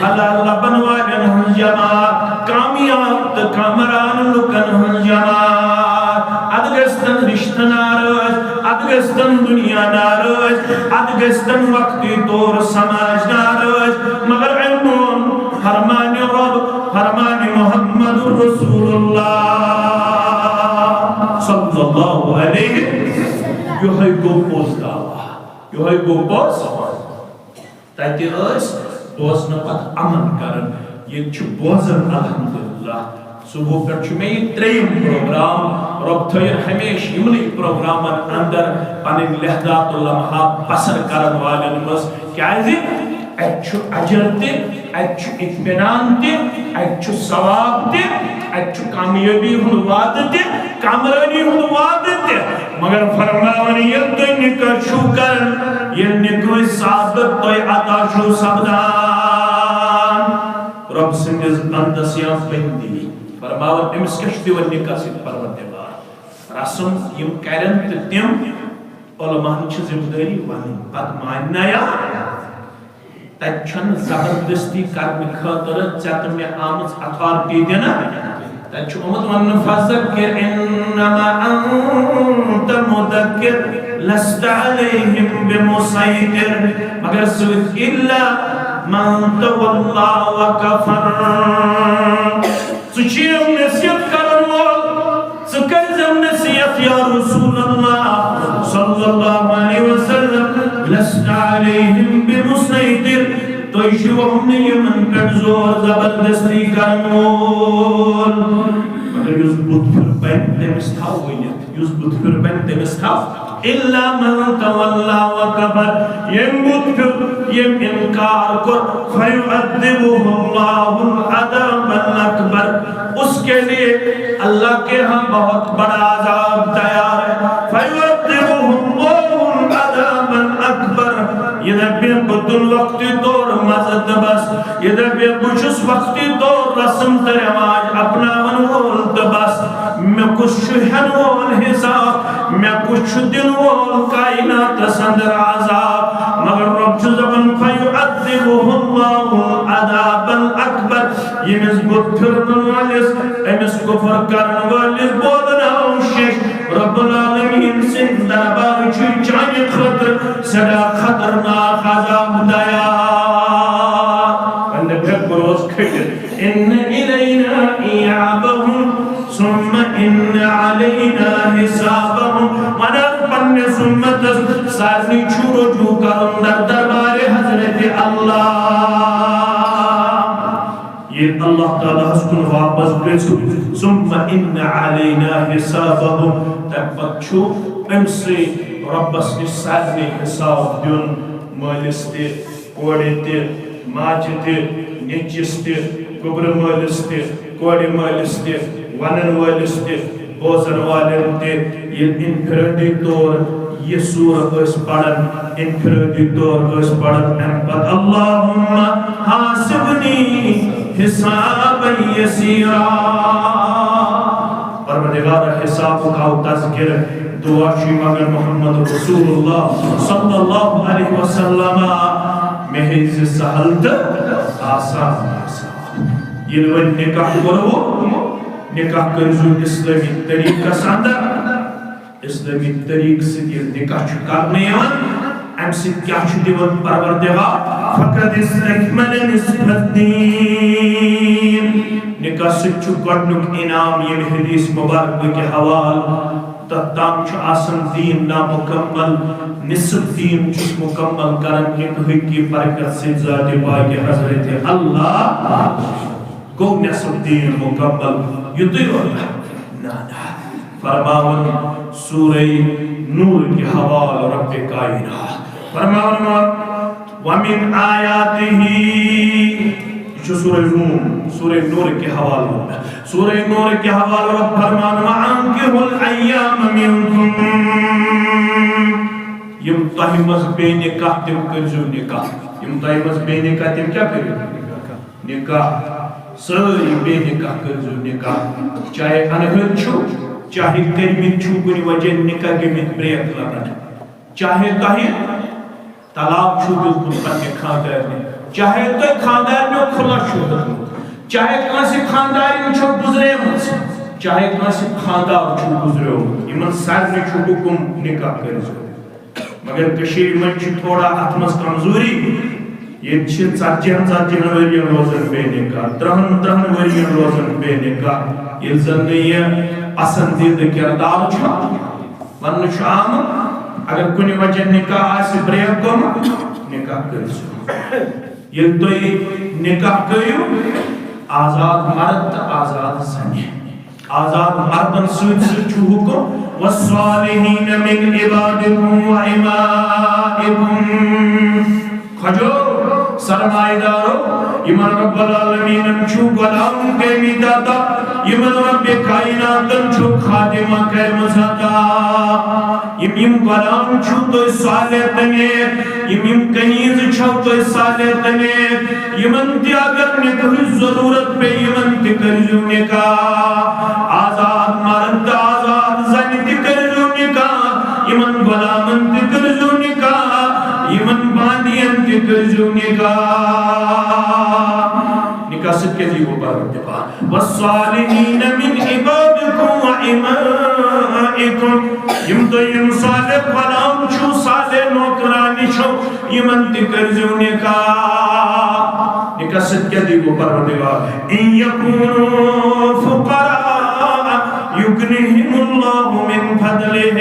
حلال لبن والٮ۪ن ہٕنٛز جماعت، کامیاب تہٕ کامران لُکن ہٕنٛز جماعت۔ ادٕ گژھِ تن رشتہٕ ناراض، ادٕ گژھِ تن دنیا ناراض، ادٕ گژھِ تن وقتی طور سماج ناراض، مگر أمۍ مون فرمان رب، فرمان محمد رسول اللہ صلی اللہ علیہ۔ یہوے گوٚو پوٚز دعویٰ، یہوے گوٚو پوٚز۔ تتہِ ٲسۍ بوزنہٕ پتہٕ عمل کران، ییٚتہِ چھِ بوزان الحمدللہ۔ صبح پٮ۪ٹھ چھُ مےٚ یہِ ترٛیٚیِم پروگرام، رۄب تھٲیِن ہمیشہِ یِمنٕے پروگرامن اندر پنٕنۍ لحظات و لمحات بسر کرن والٮ۪ن منٛز، کیازِ اتہِ چھُ اجر تہِ، اتہِ چھُ اطمینان تہِ، اتہِ چھُ ثواب تہِ، اتہِ چھُ کامیٲبی ہُنٛد وعدٕ تہِ، کامرٲنی ہُنٛد وعدٕ تہِ۔ مگر فرماوان، ییٚلہِ تُہۍ نکاح چھُو کران، ییٚلہِ نکاح ثابت تۄہہِ عطا چھُو سپدان رۄب سٕنٛدِس بندس یا بندی، فرماوان، أمِس کیٛاہ چھُ دِوان نکاح سۭتۍ پروردگار؟ رسم یِم کرن تہٕ تِم علماہن چھِ ذمہٕ دٲری ونٕنۍ، پتہٕ مانہِ نا یا۔ تتہِ چھنہٕ زبردستی کرنہٕ خٲطرٕ ژےٚ تہٕ مےٚ آمٕژ اتھارٹی دِنہٕ۔ تتہِ چھُ آمُت وننہٕ، فذکر انما انت مدکر لست علیہم بمسیطر، مگر سۭتۍ الا من تولی وکفر۔ ژٕ چھُکھ نصیحت کرن وول، ژٕ کٔرزٮ۪م نصیحت یا رسول اللہ صلی اللہ علیہ وسلم، لست علیہم بمسیطر، تُہۍ چھِو نہٕ یِمن پٮ۪ٹھ زور زبردستی کرن وول۔ مگر یُس بُتھ پھیُر بنہِ تٔمِس تھاو ؤنِتھ، یُس بُتھ پھیُر بنہِ تٔمِس تھاو۔ الا من تولی وکفر، ییٚمۍ بُتھ پھیُر، ییٚمۍ انکار کوٚر، فیعذبہ اللہ العذاب الاکبر، اس کے لیے اللہ کے ہاں بہت بڑا عذاب تیار ہے۔ فیعذبہ اللہ العذاب الاکبر، یہ دپہِ بہٕ تُلہٕ وقتی طور مزٕ تہٕ بس، یہ دپہِ بہٕ چھُس وقتی طور رسم تہٕ رواج اپناون وول تہٕ بس۔ مےٚ کُس چھُ ہٮ۪نہٕ وول حساب؟ مےٚ کُس چھُ دِنہٕ وول کائناتس اندر عذاب؟ مگر رۄب چھُ دپان، فیعذبہ اللہ العذاب الاکبر، ییٚمِس بُتھ پھِرن وٲلِس، أمِس کُفر کرن وٲلِس بولناو شیٚش۔ رب العالمین سٕنٛدِ دربارٕ چھُ چانہِ خٲطرٕ سٮ۪ٹھاہ خطرناک عذاب تیار۔ وۄنۍ دَپہِ ہے، بہٕ روزٕ کھٔٹِتھ۔ ان الینا ایابہم ثم ان علینا حسابہم۔ ونان پننِس امتس، سارنٕے چھُ رجوع کرُن در دربارِ حضرت اللہ۔ ییٚلہِ اللہ تعالیٰ ہس کُن واپس گژھِ، ثم ان علینا حسابہم، تمہِ پتہٕ چھُ أمۍ سٕے رۄبس نِش سارنٕے حساب دیُن، مٲلِس تہِ، کورِ تہِ، ماجہِ تہِ، نیٚچِس تہِ، گوٚبرٕ مٲلِس تہِ، کورِ مٲلِس تہِ، ونن وٲلِس تہِ، بوزن والٮ۪ن تہِ۔ ییٚلہِ انفرٲدی طور یہِ سورہ ٲسۍ پران، انفرٲدی طور ٲسۍ پران، امہِ پتہٕ، اللہم حاسبنی حسابا یسیرا۔ پروردگار، حسابُک آو تذکرٕ، دعا چھُ منگان محمد رسول اللہ صلی اللہ علیہ وسلم، مےٚ ہیٚیہِ زِ سہل تہٕ آسان۔ ییٚلہِ وۄنۍ نکاح کوٚروٕ، نکاح کٔرزیٚو اسلٲمی طریقس اندر۔ اسلٲمی طریقہٕ سۭتۍ ییٚلہِ نکاح چھُ کرنہٕ یِوان، امہِ سۭتۍ کیٛاہ چھُ دِوان پروردگار؟ فقد استکمل نصف الدین۔ نکاح سۭتۍ چھُ گۄڈنیُک انعام، ییٚمہِ حدیث مبارکہٕ کہِ حوالہٕ تتھ تام چھُ آسان دیٖن نامُکمل، نصف دیٖن چھُس مُکمل کران نکاحٕکہِ برکت سۭتۍ ذاتِ پاکہِ حضرت اللہ۔ گوٚو نصف دیٖن مُکمل، یُتُے یوت؟ نہ، نہ۔ فرماوان سورہ نور کہِ حوالہٕ رب کائنات فرماوان، ومن آیاتہ، یہِ چھُ سورہ روم، سورہ نور کہِ حوالہٕ۔ سورہ نور کہِ حوالہٕ رب فرمان، وانکحوا الایام منکم۔ یِم تۄہہِ منٛز بے نکاح، تِم کٔرزیٚو نکاح۔ یِم تۄہہِ منٛز بے نکاح، تِم کیٛاہ کٔرِو؟ نکاح۔ سٲری بے نکاح کٔرزیٚو نکاح۔ چاہے انہٲرۍ چھِو، چاہے کٔرمٕتۍ چھِو کُنہِ وجہ نکاح گٔمٕتۍ، بریک لگان۔ چاہے تۄہہِ طلاق چھُو دیُتمُت پننہِ خانٛدارنہِ، چاہے تۄہہِ خانٛدارنیو کھُلَس چھُ ہوٚتمُت، چاہے کٲنٛسہِ خانٛدارِنۍ چھو گُزریمٕژ، چاہے کٲنٛسہِ خانٛدار چھُ گُزریومُت، یِمن سارنٕے چھُ حُکُم نِکاح کٔرِزیو۔ مگر کٔشیٖرِ منٛز چھِ تھوڑا اَتھ منٛز کمزوٗری۔ ییٚتہِ چھِ ژتجی ہن، ژتجی ہن ؤرین روزان بے نِکاح، ترٕٛہن، ترٕٛہن ؤرین روزان بے نِکاح۔ ییٚلہِ زن نہٕ یہِ پسندیدٕ کردار چھُ، وننہٕ چھُ آمُت، اگر کُنہِ وجہ نِکاح آسہِ break گوٚمُت، نِکاح کٔرِو سا۔ ییٚلہِ تُہۍ نِکاح کٔرِو، آزاد مرد تہٕ آزاد زنہِ، آزاد مردن سۭتۍ سۭتۍ چھُ حُکم، "والصالحین من عبادکم و امائکم"۔ خۄجو، سرمایہ دارو، یِمن رب العالمینن چھُ غلام کٔرمٕتۍ عطا، یِمن رب کائناتن چھُ خادمہ کٔرمٕژ عطا۔ یِم، یِم غلام چھِو تُہۍ صالح تہٕ نیک، یِم، یِم کنیز چھِو تُہۍ صالح تہٕ نیک، یِمن تہِ اگر نکاحٕچ ضروٗرت پیٚیہِ، یِمن تہِ کٔرۍزیو نکاح۔ آزاد مرد تہٕ آزاد زنہِ تہِ کٔرۍزیو نکاح، یِمن غلامن تہِ کٔرۍزیو نکاح، یِمن بانین تہِ کٔرۍزیو نکاح۔ نکاح سۭتۍ کیٛاہ دِیِو پروردگار؟ "والصالحین من عبادکم و امائکم"۔ یِم تُہۍ یِم صالح غلام چھِو، صالح نوکرانی چھِو، یِمن تہِ کٔرۍزیو نکاح۔ نکاح سۭتۍ کیٛاہ دِیِو پروردگار؟ "ان یکونوا فقراء یغنہم اللہ من فضلہ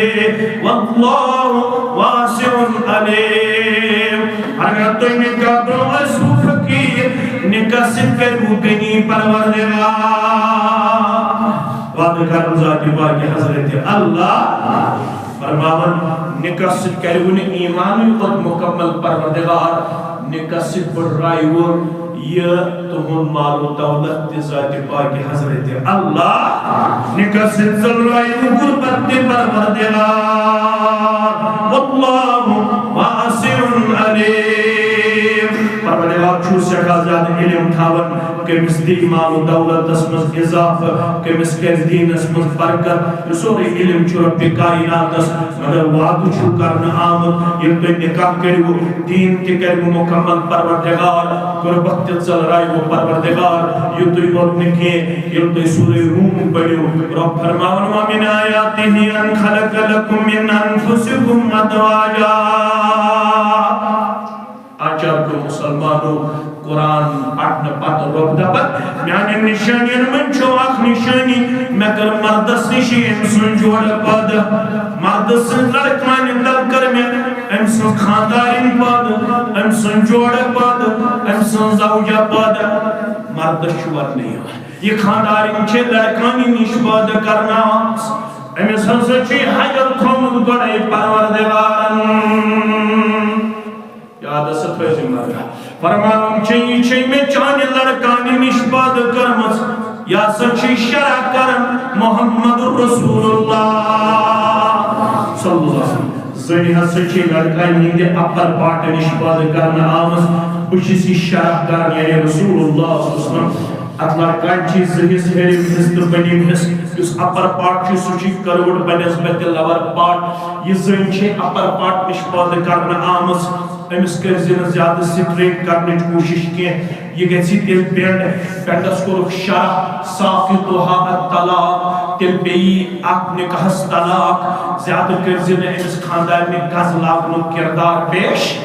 واللہ واسع علیم"۔ اگر تُہۍ نکاح برونٛہہ ٲسِو فقیٖر، نکاح سۭتۍ کٔرِو غنی پروردگار۔ وعدٕ کرن ذاتِ پاکِ حضرت اللہ۔ فرماوان، نکاح سۭتۍ کٔرِو نہٕ ایمانٕے یوت مکمل پروردگار، نکاح سۭتۍ بٔڑرایوٕ یہِ تُہُنٛد مال و دولت تہِ ذاتِ پاکِ حضرت اللہ، نکاح سۭتۍ ژٔلرایوٕ غربت تہِ پروردگار، واللہ واسع علیم۔ پروردگار چھُ سٮ۪ٹھاہ زیادٕ علم تھاوان، کٔمِس دی مال و دولتس منٛز اضافہٕ، کٔمِس کرِ دیٖنس منٛز برکت، یہِ سورُے علم چھُ رب کائناتس۔ مگر وعدٕ چھُ کرنہٕ آمُت، ییٚلہِ تُہۍ نکاح کٔرِو، دیٖن تہِ کَرِ مُکمل پروردگار، غربت تہِ ژٔلرایہِ پروردگار، یُتُے یوت نہٕ کینٛہہ، ییٚلہِ تُہۍ سورہ روم پٔرِو، رۄب فرماوان، "وَمِنْ آيَاتِهِ أَنْ خَلَقَ لَكُمْ مِنْ أَنْفُسِكُمْ أَزْوَاجًا۔" آچار گوٚو مُسلمانو، قرآن پرنہٕ پتہٕ رۄب دپان، میانٮ۪ن نشٲنین منٛز چھو اکھ نشٲنی، مےٚ کٔر مردس نِش أمۍ سٕنٛز جوڑٕ پٲدٕ، مردٕ سٕنٛز لڑکانہِ تل کٔر مےٚ أمۍ سٕنٛز خانٛدارِنۍ پٲدٕ، أمۍ سٕنٛز جوڑٕ پٲدٕ، أمۍ سٕنٛز زوجہ پٲدٕ۔ مردس چھُ وننہٕ یِوان، یہِ خانٛدارِنۍ چھِ لڑکانہِ نِش پٲدٕ کرنہٕ آمٕژ، أمِس ہسا چھُ یہِ ہجر تھوٚومُت گۄڈے پروردگارن۔ یاد ہسا تھٲوزِ مگر۔ فرماوان چھِ، یہِ چھِ مےٚ چانہِ لڑکانہِ نِش پٲدٕ کٔرمٕژ۔ یہِ ہسا چھِ شرح کران محمد رسول اللہ صلی اللہ علیہ وسلم۔ زٔنۍ ہسا چھِ لڑکانہِ ہٕنٛدِ upper part نِش پٲدٕ کرنہٕ آمٕژ۔ بہٕ چھُس یہِ شرح کران، یعنی رسول اللہ صلی اللہ علیہ وسلم۔ اتھ لڑکانہِ چھِ زٕ حصہٕ، ہیٚرِم حصہٕ تہٕ بۄنِم حصہٕ۔ یُس upper part چھُ، سُہ چھُ curved بنسبت lower part۔ یہِ زٔنۍ چھِ upper part نِش پٲدٕ کرنہٕ آمٕژ۔ أمِس کٔرۍ زِ نہٕ زیادٕ straight کرنٕچ کوٗشِش کینٛہہ۔ یہِ گژھِ تیٚلہِ bend، bendس کوٚرُکھ شرح، ساقطها الطلاق، تیٚلہِ پیٚیہِ اتھ نکاحس طلاق۔ زیادٕ کٔرۍ زِ نہٕ أمِس خانٛدارنہِ گز لاگنُک کردار پیش۔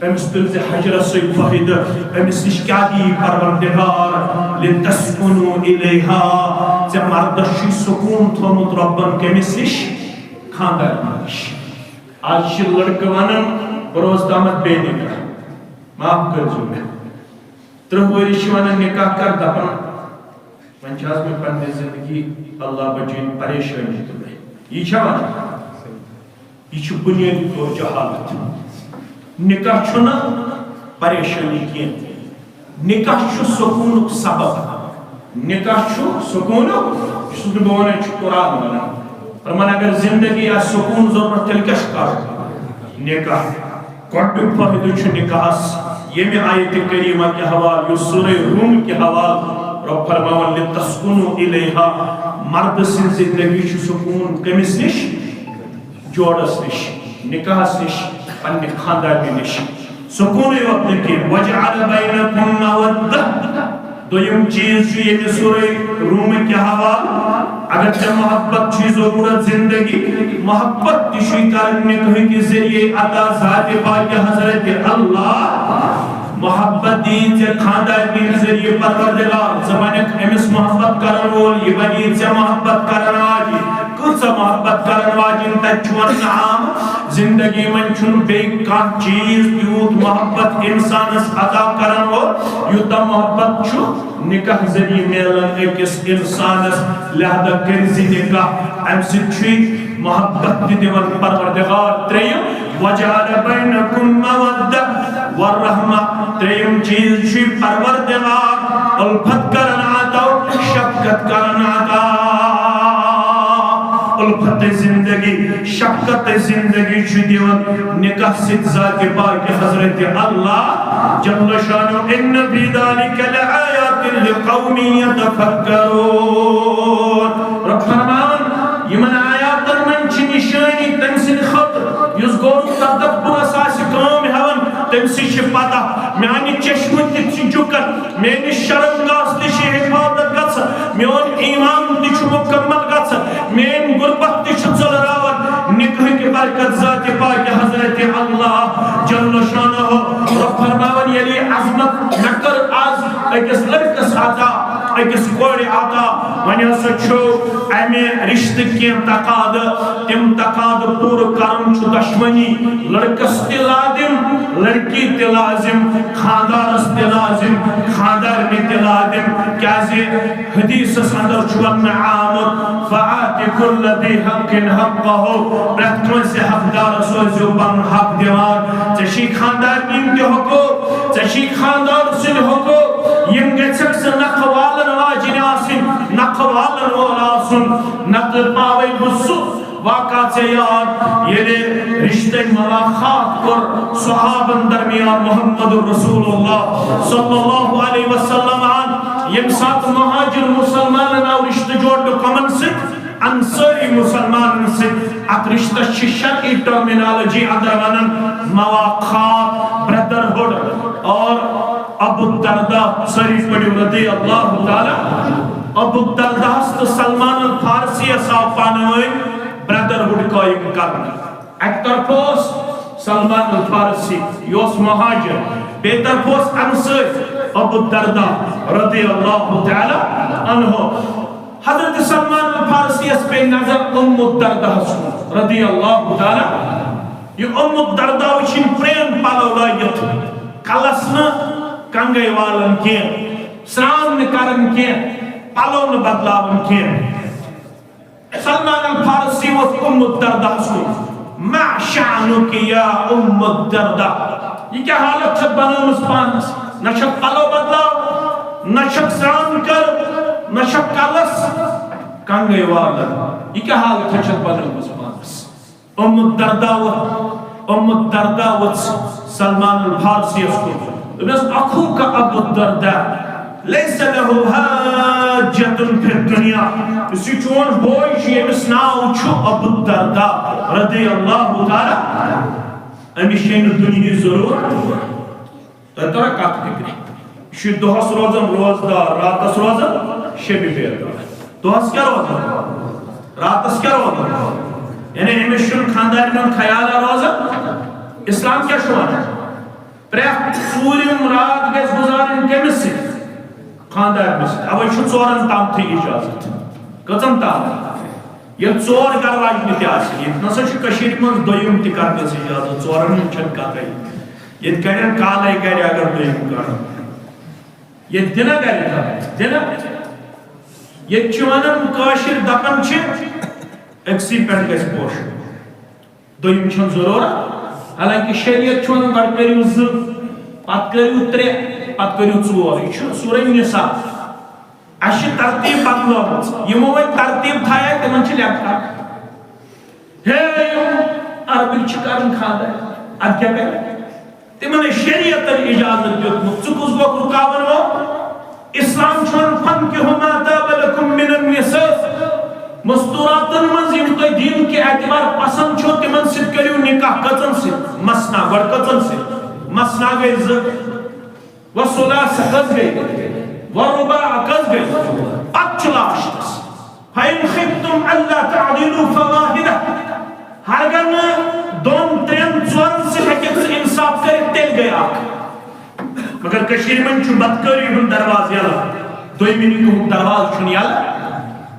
أمِس تُلۍ زِ ہجرس سۭتۍ فٲیدٕ، أمِس نِش کیٛاہ دِیہِ پروردگار؟ لِتَسْكُنُوا إِلَيْهَا، ژےٚ مردس چھُے سکوٗن تھوٚومُت رۄبن کٔمِس نِش؟ خانٛدارنہِ نِش۔ آز چھِ لڑکہٕ ونان، بہٕ روزٕ تامتھ بے نکاح، معاف کٔرۍزیو مےٚ۔ ترٕٛہ ؤری چھِ ونان نکاح کر، دپان، وۄنۍ چھِ آز مےٚ پننہِ زندگی، اللہ بچٲیِن پریشٲنی تہٕ بے۔ یی چھا ونان؟ یہِ چھُ بُنیٲدی طور جہالت۔ نکاح چھُنہٕ پریشٲنی کینٛہہ۔ نکاح چھُ سکوٗنُک سبب۔ نکاح چھُ سکوٗنُک، یہِ چھُس نہٕ بہٕ ونان، یہِ چھُ قرآن ونان۔ فرمان، اگر زندگی آسہِ سکوٗن ضروٗرت، تیٚلہِ کیٛاہ چھُ کرُن؟ نکاح۔ گۄڈٕنیُک فٲیدٕ چھُ نکاحس، ییٚمہِ آیتِ کریمہ کہِ حوالہٕ، یُس سورہ روم کہِ حوالہٕ رۄب فرماوان، لِتَسْكُنُوا إِلَيْهَا، مردٕ سٕنٛز زندگی چھُ سکوٗن کٔمِس نِش؟ جوڑس نِش، نکاحس نِش، پننہِ خانٛدارنہِ نِش۔ سکوٗنٕے یوت نہٕ کینٛہہ۔ وجعل بینکم مودہ۔ دوٚیِم چیٖز چھُ ییٚمہِ سورہ روٗمہٕ کہِ حوالہٕ، اگر ژےٚ محبت چھُے ضروٗرت زندگی، محبت تہِ چھُے کران نکاح کہِ ذٔریعے عطا ذاتِ پاکہِ حضرت اللہ۔ محبت دی ژےٚ خاندارنہِ ذٔریعہٕ پروردگار۔ ژٕ بنکھ أمِس محبت کرن وول، یہِ بنی ژےٚ محبت کرن واجہِ۔ کۭژاہ محبت کرن واجٮ۪ن تتہِ چھُ وننہٕ آمُت، زندگی منٛز چھُنہٕ بیٚیہِ کانٛہہ چیٖز تیوٗت محبت انسانس عطا کرن وول، یوٗتاہ محبت چھُ نکاح ذٔریعہٕ میلان أکِس انسانس۔ لہذا کٔرۍ زِ نکاح، امہِ سۭتۍ چھُے محبت تہِ دِوان پروردگار۔ ترٛیٚیِم، وجعل بینکم مودہ والرحمہ۔ ترٛیٚیِم چیٖز چھُے پروردگار الفت کرن عطا، شفقت کرن عطا۔ الفت زندگی، شفقت زندگی چھُ دِوان نکاح سۭتۍ ذاتِ پاکہِ حضرت اللہ جل شانہ۔ ان فی ذلک لآیات لقوم یتفکرون۔ رب فرمان، یِمن آیاتن منٛز چھِ نشٲنی تٔمۍ سٕنٛدِ خٲطرٕ، یُس غور تدبرس آسہِ کٲم ہٮ۪وان، تٔمۍ سٕے چھِ پتہ۔ میانہِ چشمہٕ تہِ چھِ جُکن، میٲنِس شرمگاہس تہِ چھِ حفاظت گژھان، میون ایمان تہِ چھُ مکمل گژھان، میٲنۍ غربت تہِ چھِ ژٔلراوان۔ نکاح کہِ برکت ذاتِ پاکہِ حضرت اللہ جل شانہ۔ رب فرماوان، ییٚلہِ یہِ عظمت مےٚ کٔر از أکِس لڑکس عطا، أکِس کورِ عطا، وۄنۍ ہسا چھُ امہِ رشتہٕ کینٛہہ تقاضہٕ، تِم تقاضہٕ پوٗرٕ کرُن چھُ دشمنی۔ لڑکس تہِ لازم، لڑکی تہِ لازم، خاندارس تہِ لازم، خاندارنہِ تہِ لازم۔ کیازِ حدیثس اندر چھُ وننہٕ آمُت، فآت کل ذی حق حقہ، پرٛٮ۪تھ کٲنٛسہِ حقدارس ٲسۍزیو پنُن حق دِوان۔ ژےٚ چھُے خاندارنہِ ہُنٛد تہِ حقوق، ژےٚ چھُے خاندار سُنٛد حقوق۔ یِم گژھکھ ژٕ نکھٕ والن واجِنۍ آسٕنۍ، نکھٕ والن وول آسُن، نتہٕ پاوے بہٕ سُہ واقعہ ژےٚ یاد، ییٚلہِ رشتہٕ ملاقات کوٚر صحابن درمیان محمد رسول اللہ صلی اللہ علیہ وسلم۔ ییٚمہِ ساتہٕ مہاجر مسلمانن آو رشتہٕ جوڑنہٕ کمن سۭتۍ؟ انصاری مسلمانن سۭتۍ۔ اتھ رشتس چھِ شرعی ٹرمینالوجی اندر ونان مواخات، بردرہڈ اور ابو الدرداء۔ سٲری پٔرِو رضی اللہ تعالیٰ۔ ابو الدرداہس تہٕ سلمان الفارسیس آو پانہٕ ؤنۍ بردرہڈ قٲیِم کرنہٕ۔ اکہِ طرفہٕ اوس سلمان الفارسی، یہِ اوس مہاجر، بیٚیہِ طرفہٕ اوس انصٲرۍ ابو الدرداء رضی اللہ تعالیٰ عنہ۔ حضرت سلمان الفارسیس پیٚیہِ نظر ام الدرداہس کُن رضی اللہ تعالیٰ۔ یہِ ام الدرداء وٕچھِن پرٛٲنۍ پلو لٲگِتھ، کلس نہٕ کنگے والان کینٛہہ، سرٛان نہٕ کران کینٛہہ، پلو نہٕ بدلاوان کینٛہہ۔ سلمان الفارسی ووٚتھ ام الدرداہس کُن، ما شأنک یا ام الدرداء؟ یہِ کیٛاہ حالت چھکھ بنٲومٕژ پانس؟ نہ چھکھ پلو بدلاو، نہ چھکھ سرٛان کر، نہ چھکھ کلس کنگے والان۔ یہِ کیٛاہ حالت چھکھ بنٲومٕژ پانس؟ ام الدرداء ووٚتھ، ام الدرداء ووٚتھ سلمان الفارسیس کُن۔ دوٚپنس، اخوک ابو الدرداء لیس لہ حاجۃ فی الدنیا۔ یُس یہِ چون بوے چھُ، ییٚمِس ناو چھُ ابو الدرداء رضی اللہ تعالیٰ، أمِس چھے نہٕ دُنیہٕچ ضروٗرت۔ تۄہہِ ترا کتھ فکرِ؟ یہِ چھُ دۄہس روزان روزدار، راتس روزان شبِ بیدار۔ دۄہس کیٛاہ روزان؟ راتس کیٛاہ روزان؟ یعنی أمِس چھُنہٕ خاندارنہِ ہُنٛد خیالا روزان۔ اسلام کیٛاہ چھُ ونان؟ پرٛٮ۪تھ ژوٗرِم راتھ گژھِ گُزارٕنۍ کٔمِس سۭتۍ؟ خاندارنہِ سۭتۍ۔ اوے چھُ ژورن تام تھٕے اجازت۔ کٔژن تام؟ ییٚلہِ ژور گرٕ واجنہِ تہِ آسہِ، ییٚتہِ نسا چھُ کٔشیٖرِ منٛز دوٚیِم تہِ کرنس اجازت، ژورن ہٕنٛز چھنہٕ کتھے۔ ییٚتہِ کرن کالے گرِ اگر دوٚیِم کرن۔ ییٚتہِ دِنا گرِ کرن، دِنا۔ ییٚتہِ چھِ ونان کٲشِر دپان چھِ، أکسٕے پٮ۪ٹھ گژھِ پوشُن۔ دوٚیِم چھَنہٕ ضروٗرت، حالانکہ شریعت چھُ وَنان گۄڈٕ کٔرِو زٕ، پَتہٕ کٔرِو ترٛےٚ، پَتہٕ کٔرِو ژور۔ یہِ چھُ سورہ نساء۔ اَسہِ چھِ ترتیٖب بدلٲومٕژ۔ یِمو وۄنۍ ترتیٖب تھایے، تِمن چھِ لیکھان، ہے، یِم عربٕکۍ چھِ کران خانٛدر، اَدٕ کیٛاہ کرِ؟ تِمن ٲسۍ شریعتن اجازت دیُتمُت، ژٕ کُس گوٚکھ رُکاون وول؟ اسلام چھُ وَنان، فَانكِحُوا مَا طَابَ لَكُم مِّنَ النِّسَاءِ۔ مستوراتن منٛز یِم تۄہہِ دین کہِ اعتبار پسند چھو، تِمن سۭتۍ کٔرِو نکاح۔ کٔژن سۭتۍ؟ مثنیٰ، گۄڈٕ کٔژن سۭتۍ؟ مثنیٰ گٔے زٕ، و ثلاثہ کٔژ گٔے؟ و رباع کٔژ گٔے؟ پتہٕ چھُ لاسٹس، فَإِنْ خِفْتُمْ أَلَّا تَعْدِلُوا فَوَاحِدَةً۔ ہرگاہ نہٕ دۄن، ترٛٮ۪ن، ژورن سۭتۍ ہیٚککھ ژٕ انصاف کٔرِتھ، تیٚلہِ گٔے اکھ۔ مگر کٔشیٖرِ منٛز چھُ بدکٲری ہُنٛد دروازٕ یَلہٕ، دوٚیمہِ نکاحُک دروازٕ چھُنہٕ یَلہٕ۔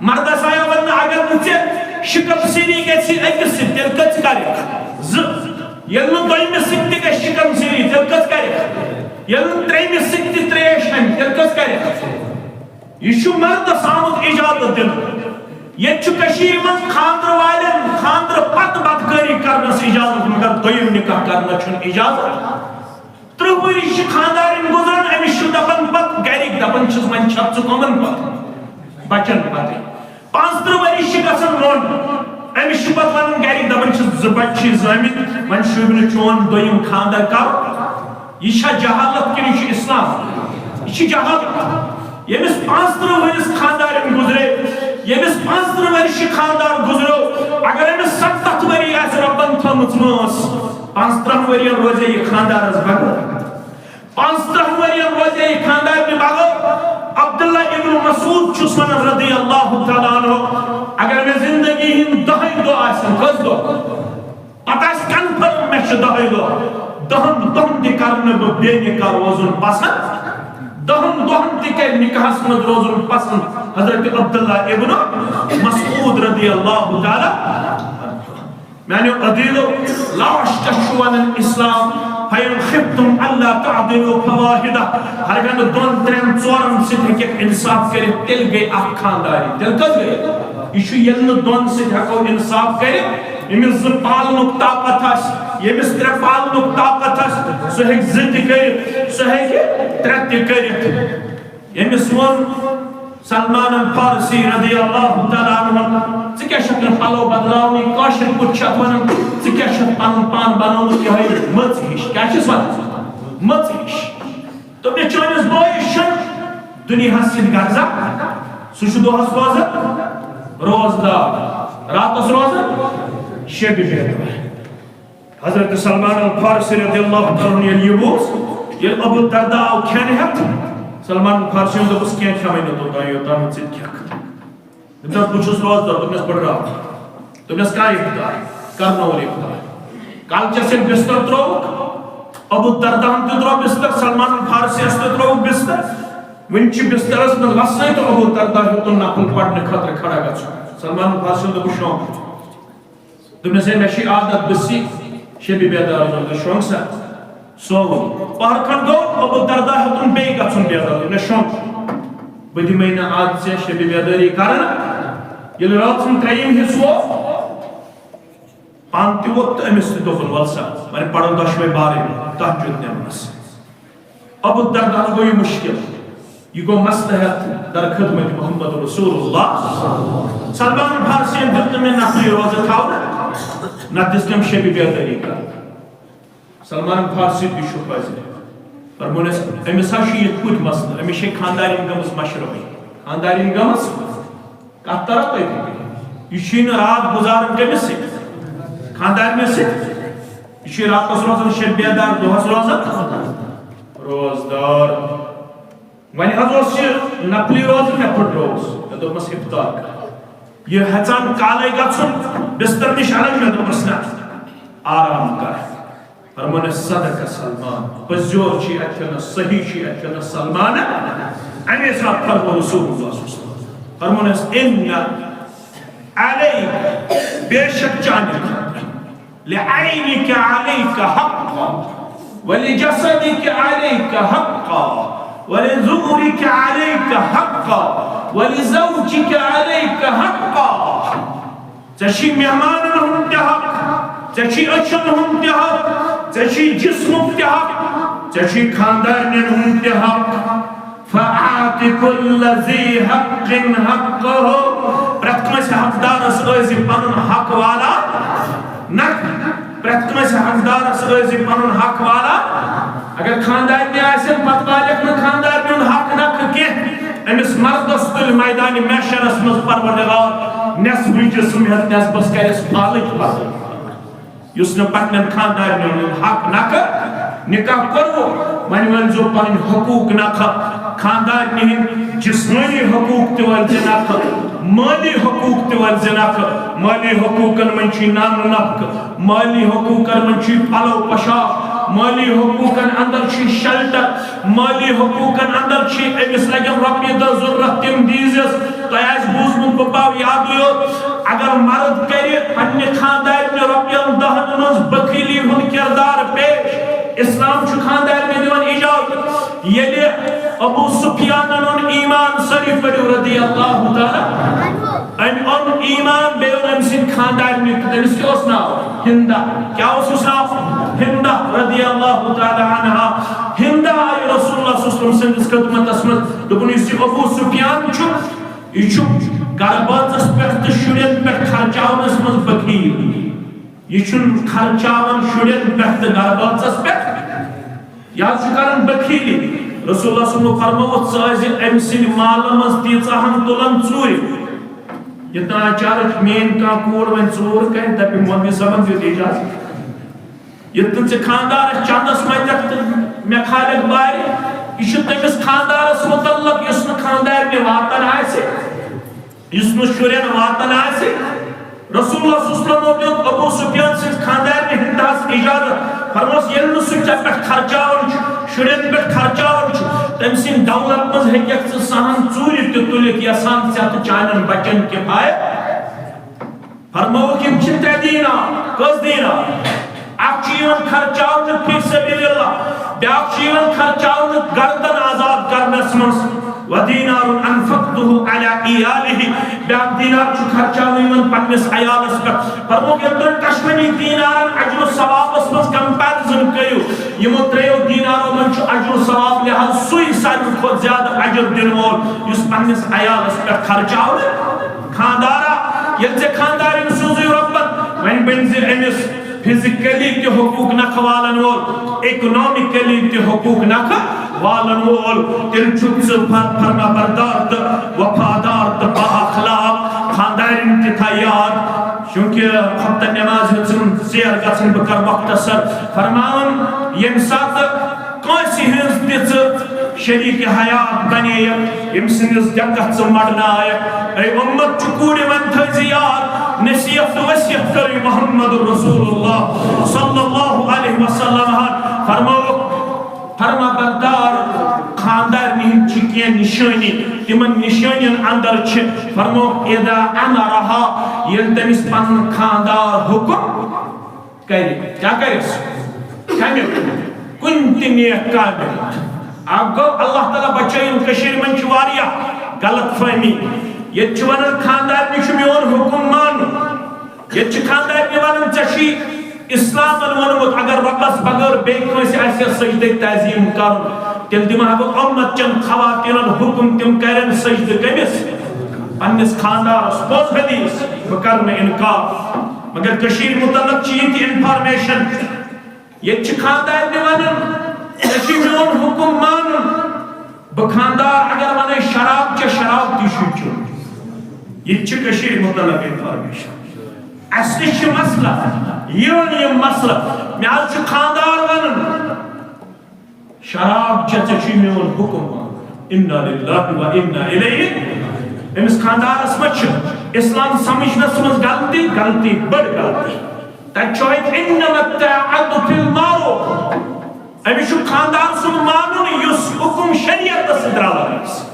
مردس آیا وننہٕ، اگر نہٕ ژےٚ شکم سیری گژھِ أکِس سۭتۍ، تیٚلہِ کٔژ کَرکھ؟ زٕ۔ ییٚلہِ نہٕ دوٚیمِس سۭتۍ تہِ گژھِ شکم سیری، تیٚلہِ کٔژ کَرکھ؟ ییٚلہِ نہٕ ترٛیٚیمِس سۭتۍ تہِ ترٛیش اَنہِ، تیٚلہِ کٔژ کَرکھ؟ یہِ چھُ مردس آمُت اجازت دِنہٕ۔ ییٚتہِ چھُ کٔشیٖرِ منٛز خانٛدرٕ والٮ۪ن خانٛدرٕ پتہٕ بدکٲری کرنس اجازت، مگر دوٚیِم نکاح کرنس چھُنہٕ اجازت۔ ترٕٛہ ؤری چھِ خانٛدارٮ۪ن گُزران، أمِس چھِ دَپان پَتہٕ گَرِکۍ، دَپان چھِس، "وۄنۍ چھَکھ ژٕ کَمَن پَتہٕ؟ بَچَن پَتَے۔" پانٛژترٕٛہ ؤری چھِ گژھان لۄنٛڈ، أمِس چھِ پَتہٕ وَنان گَرِکۍ، دَپان چھِس، "زٕ بَچہِ چھِ زٲمٕتۍ، وۄنۍ شوٗبہِ نہٕ چون دوٚیِم خانٛدر کَرُن۔" یہِ چھا جہالت کِنہٕ یہِ چھُ اِسلام؟ یہِ چھِ جہالت۔ ییٚمِس پانٛژترٕٛہ ؤرِس خانٛدارٮ۪ن گُزرے، ییٚمِس پانٛژترٕٛہ ؤرِش خانٛدار گُزریو، اگر أمِس سَتَتھ ؤری آسہِ رۄبَن تھٲومٕژ وٲنٛس، پانٛژترٕٛہَن ؤرِین روزِ یہِ خانٛدارَس بغٲر۔ پانٛژترٕٛہَن ؤرِین روزِ یہِ خانٛدارنہِ بغٲر۔ عبداللہ ابن مسعود چھُس وَنان رضی اللہ تعالیٰ عنہ، اگر مےٚ زِندگی ہٕنٛدۍ دَہَے دۄہ آسن، کٔژ دۄہ؟ پتہٕ آسہِ کنفرم مےٚ چھِ دَہَے دۄہ، دَہَن دۄہَن تہِ کرٕ نہٕ بہٕ بے نکاح روزُن پسنٛد، دَہَن دۄہَن تہِ کرِ نکاحَس منٛز روزُن پسنٛد حضرت عبداللہ ابن مسعود رضی اللہ تعالیٰ۔ میانیو عزیزو، لاسٹس چھُ ونان اسلام، "فَإِنْ خِفْتُمْ أَلَّا تَعْدِلُوا فَوَاحِدَةً"۔ ہرگاہ نہٕ دۄن، ترٛٮ۪ن، ژورن سۭتۍ ہیٚکٮ۪کھ انصاف کٔرِتھ، تیٚلہِ گٔے اکھ خانٛداری۔ تیٚلہِ کٔژ گٔے؟ یہِ چھُ ییٚلہِ نہٕ دۄن سۭتۍ ہیٚکو انصاف کٔرِتھ، ییٚمِس زٕ پالنُک طاقت آسہِ، ییٚمِس ترٛےٚ پالنُک طاقت آسہِ، سُہ ہیٚکہِ زٕ تہِ کٔرِتھ، سُہ ہیٚکہِ ترٛےٚ تہِ کٔرِتھ۔ ییٚمِس ووٚن سلمان الفارسی رضی اللہ تعالیٰ عنہ، "ژٕ کیٛاہ چھَکھ نہٕ پَلو بدلاونٕے؟ کٲشِر پٲٹھۍ چھِ اَتھ وَنان، ژٕ کیٛاہ چھَکھ پَنُن پان بَنومُت یِہوٚے مٔژ ہِش؟ کیٛاہ چھِس وَنان؟ مٔژ ہِش۔" دوٚپنَس، "چٲنِس بٲیِس چھُنہٕ دُنیاہَس سۭتۍ غرضا، سُہ چھُ دۄہَس روزان روزدار، راتَس روزان شبِ بیدار۔" حضرت سلمان الفارسی رضی اللہ تعالیٰ عنہ ییٚلہِ یہِ بوٗز، ییٚلہِ ابو الدرداء آو کھٮ۪ن ہٮ۪تھ، سلمان الفارسی یَن دوٚپُس، "کینٛہہ کھٮ۪مَے نہٕ توٚتام، یوٚتام نہٕ ژٕ تہِ کھٮ۪کھ۔" دوٚپنَس، "بہٕ چھُس روزدار۔" دوٚپنَس، "بٔڑراو۔" دوٚپنَس، "کَر افطار؟" کرنووُن افطار۔ کالچَس ییٚلہِ بستر ترٛووُکھ، ابو الدرداہَن تہِ ترٛوو بستر، سلمان الفارسیَس تہِ ترٛووُکھ بستر۔ وٕنہِ چھِ بسترَس منٛز وَسنَے تہٕ ابو الدرداء ہیوٚتُن نفل پَرنہٕ خٲطرٕ کھڑا گژھُن۔ سلمان الفارسیَن دوٚپُس، "شۄنٛگ۔" دوٚپنَس، "ہے، مےٚ چھِ عادت، بہٕ چھُس شبِ بیدار روزان، شۄنٛگ سا۔" سُہ آو۔ پہر کھنڈ گوٚو، ابو الدرداء ہیوٚتُن بیٚیہِ گژھُن بیدار، دوٚپنَس، "شۄنٛگ، بہٕ دِمَے نہٕ آز ژےٚ شبِ بیدٲری کرن۔" ییٚلہِ رٲژ ہُنٛد ترٛیٚیِم حصہٕ ووت، پانہٕ تہِ ووت تہٕ أمِس تہِ دوٚپُن، "وَلہٕ سا، وۄنۍ پَرو دۄشوَے بارٕنۍ تہجد نٮ۪ماز۔" ابو الدرداہَس گوٚو یہِ مُشکِل۔ یہِ گوٚو مصلحت در خدمت محمد رسول اللہ۔ سلمان فارسیَن دیُت نہٕ مےٚ نفلی روزٕ تھاونہٕ، نَتہٕ دِژ تٔمۍ شبِ بیدٲری کرنہٕ۔ سلمان فارسی تہِ چھُ حٲضِر۔ فرمونَس، أمِس ہا چھُ یِتھ پٲٹھۍ مسلہٕ، أمِس چھے خانٛدارِنۍ گٔمٕژ مَشرَبٕے۔ خانٛدارِنۍ گٔمٕژ؟ کَتھ تَران تۄہہِ فِکرِ؟ یہِ چھُے نہٕ راتھ گُزاران کٔمِس سۭتۍ؟ خانٛدارِنہِ سۭتۍ۔ یہِ چھُے راتَس روزان شبِ بیدار، دۄہَس روزان روزدار۔ وۄنۍ حظ اوس یہِ نفلی روزٕ، مےٚ پھٕٹرووُس۔ مےٚ دوٚپمَس، "افطار کر۔" یہِ ہٮ۪ژان کالَے گژھُن بستر نِش الگ، مےٚ دوٚپمَس، "نہ، آرام کر۔" فرمونَس، "صدق سلمان، پٔزیور چھُ اَتہِ کٮ۪نَس، صحیح چھُ اَتہِ کٮ۪نَس سلمان۔" اَمے ساتہٕ فرموو رسول اللہ صلی اللہ علیہ وسلم، فرمونَس، "ان علیک"، بے شک چانہِ خٲطرٕ، "لعینک علیک حقا، ولجسدک علیک حقا، ولذکرک علیک حقا، ولزوجک علیک حقا۔" ژےٚ چھی مہمانن ہُنٛد تہِ حق، ژےٚ چھی أچھن ہُنٛد تہِ حق، ژےٚ چھی جسمُک تہِ حق، ژےٚ چھی خاندارنٮ۪ن ہُنٛد تہِ حق۔ فَأَعْطِ كُلَّ ذِي حَقٍّ حَقَّهُ۔ پرٛٮ۪تھ کٲنٛسہِ حقدارس ٲسۍ زِ پنُن حق والا نکھ۔ پرٛٮ۪تھ کٲنٛسہِ حقدارس ٲسۍ زِ پنُن حق والا۔ اگر خاندارنہِ آسن، پتہٕ والٮ۪کھ نہٕ خاندارنہِ ہُنٛد حق نکھ کینٛہہ، أمِس مردس تُلہِ میدانِ محشرس منٛز پروردگار نٮ۪صفہٕ جسم ہٮ۪تھ نٮ۪صفس کرٮ۪س پالٕچ پتہٕ۔ یُس نہٕ پننٮ۪ن خاندارنٮ۪ن ہُنٛد حق نکھٕ نکاح کوٚروٕ، وۄنۍ ؤنۍزیو پنٕنۍ حقوٗق نکھٕ۔ خاندارنہِ ہٕنٛدۍ جسمٲنی حقوٗق تہِ ؤنۍزِ نکھٕ، مٲلی حقوٗق تہِ ؤنۍزِ نکھٕ۔ مٲلی حقوٗقن منٛز چھُے نان نفقہٕ، مٲلی حقوٗقن منٛز چھُے پلو پوشاک، مٲلی حقوٗقن اندر چھُے شیلٹر، مٲلی حقوٗقن اندر چھُے أمِس لگن رۄپیہِ دہ ضروٗرت، تِم دیٖزٮ۪س۔ تۄہہِ آسہِ بوٗزمُت، بہٕ پاو یادٕے یوت، اگر مرد کرِ پننہِ خاندارنہِ رۄپین دہن منٛز بخیلی ہُنٛد کردار پیش، اسلام چھُ خاندارنہِ دِوان اجازت۔ ییٚلہِ ابو سفیانن اوٚن ایمان، سٲری پٔرِو رضی اللہ تعالیٰ، أمۍ اوٚن ایمان، بیٚیہِ اوٚن أمۍ سٕنٛدِ خاندارنہِ، تٔمِس کیٛاہ اوس ناو؟ ہندا۔ کیٛاہ اوسُس ناو؟ ہندا رضی اللہ تعالیٰ عنہا۔ ہندا آیہِ رسول اللہ صلی اللہ علیہ وسلم سٕنٛدِس خدمتس منٛز، دوٚپُن، یُس یہِ ابو سفیان چھُ، یہِ چھُ گرٕ بٲژس پٮ۪ٹھ تہٕ شُرٮ۪ن پٮ۪ٹھ خرچاونس منٛز بخیل۔ یہِ چھُنہٕ خرچاوان شُرٮ۪ن پٮ۪ٹھ تہٕ گرٕ بٲژس پٮ۪ٹھ۔ یہِ حظ چھُ کران بخیلی۔ رسول اللہ صلی اللہ علیہ وسلمو فرمووُکھ، ژٕ ٲسۍ زِ أمۍ سٕنٛدِ مالہٕ منٛز تیٖژاہ ہن تُلان ژوٗرِ۔ یہِ تام اچانک میٲنۍ کانٛہہ کوٗر وۄنۍ ژوٗر کرِ، دپہِ، مولوی صٲبن دیُت اجازت۔ ییٚلہِ نہٕ ژےٚ خانٛدارس چندس منٛز دِکھ تہٕ مےٚ کھالکھ بارِ، یہِ چھُ تٔمِس خانٛدارس مُتعلق یُس نہٕ خانٛدارنہِ واتان آسہِ، یُس نہٕ شُرٮ۪ن واتان آسہِ۔ رسول اللہ صلی اللہ علیہ وسلمو دیُت ابو سفیان سٕنٛزِ خانٛدارنہِ ہندس اجازت، فرموس، ییٚلہِ نہٕ سُہ ژےٚ پٮ۪ٹھ خرچاوان چھُ، شُرٮ۪ن پٮ۪ٹھ خرچاوان چھُ، تٔمۍ سٕنٛدِ دولت منٛز ہیٚککھ ژٕ سہن ژوٗرِ تہِ تُلِتھ، یژھان ژےٚ تہٕ چانٮ۪ن بچن کفایت۔ فرمووُکھ، یِم چھِ ترٛےٚ دینار۔ کٔژ دینار؟ اکھ چھُ یِوان خرچاونہٕ فی سبیل اللہ، بیٛاکھ چھُ یِوان خرچاونہٕ گردن آزاد کرنس منٛز، ودینار انفقته علی عیاله، بیٛاکھ دینار چھُ خرچاونہٕ یِوان پننِس عیالس پٮ۪ٹھ۔ فرمووُکھ، ییٚلہِ تُہۍ دۄشوٕنی دینارن اجر و ثوابس منٛز کمپیرزن کٔرِو، یِمو ترٛیٚیو دینارو منٛز چھُ اجر و ثواب لحاظ سُے ساروی کھۄتہٕ زیادٕ اجر دِنہٕ وول، یُس پننِس عیالس پٮ۪ٹھ خرچاونہٕ۔ خاندارا، ییٚلہِ ژےٚ خاندارِنۍ سوٗزٕے رۄبن، وۄنۍ بٔنۍ زِ أمِس فزیکلی تہِ حقوٗق نکھٕ والن وول، اکنامکلی تہِ حقوٗق نکھٕ والن وول، تیٚلہِ چھُکھ ژٕ فر-، فرما بردار تہٕ وفادار تہٕ با اخلاق۔ خاندارِنۍ تہِ تھاو یاد، چوٗنٛکہِ خۄفتن نٮ۪ماز ہیٚژٕم ژیر گژھٕنۍ، بہٕ کرٕ مۄختصر۔ فرماوان، ییٚمہِ ساتہٕ کٲنٛسہِ ہٕنٛز تہِ ژٕ شریٖک حیات بنے، ییٚمہِ سٕنٛدِس ڈٮ۪کس ژٕ مڑنایکھ۔ اے اُمت چہِ کوٗرِ، وۄنۍ تھٲوزِ یاد، نصیحت تہٕ وصیت کٔرٕے محمد رسول اللہ صلی اللہ علیہ وسلم ہن۔ فرمووُکھ، فرما بردار، خاندارنہِ ہٕنٛدۍ چھِ کینٛہہ نِشٲنی، تِمن نِشٲنین اندر چھِ، فرمووُکھ، اذا امرها، ییٚلہِ تٔمِس پنُن خاندار حُکم کرِ، کیٛاہ کرٮ۪س؟ کمہِ؟ کُنہِ تہِ نیک کامہِ۔ اکھ گوٚو، اللہ تعالیٰ بچٲیِن، کٔشیٖرِ منٛز چھِ واریاہ غلط فہمی۔ ییٚتہِ چھِ ونان، خاندارنہِ چھُ میون حُکم مانُن۔ ییٚتہِ چھِ خاندارنہِ ونان، ژےٚ چھُے اسلامن ووٚنمُت، اگر رۄبس بغٲر بیٚیہِ کٲنٛسہِ آسہِ ہا سجدے تعظیم کرُن، تیٚلہِ دِمہٕ ہا بہٕ اُمت چٮ۪ن خواتیٖنن حُکم، تِم کرن سجدٕ کٔمِس؟ پننِس خاندارس۔ پوٚز حدیث، بہٕ کرٕ نہٕ انکار۔ مگر کٔشیٖرِ متعلق چھِ یہِ تہِ انفارمیشن۔ ییٚتہِ چھِ خاندارنہِ ونان، ژےٚ چھُے میون حُکم مانُن۔ بہٕ خاندار اگر ونَے شراب چےٚ، شراب تہِ چھُے چیوٚن۔ یہِ تہِ چھِ کٔشیٖرِ متعلق انفارمیشن۔ اَسہِ نِش چھِ مسلہٕ، یِوان یِم مسلہٕ۔ مےٚ حظ چھُ خاندار ونان، شراب چےٚ، ژےٚ چھُے میون حُکم مانُن۔ انا للہ و انا الیہ۔ أمِس خاندارس منٛز چھِ اسلام سمجھنس منٛز غلطی، غلطی، بٔڑ غلطی۔ تَتہِ چھُ اَتہِ انما الطاعۃ فی المعروف۔ أمِس چھُ خاندار سُنٛد مانُن یُس حُکم شریعتس سۭتۍ رلان آسہِ۔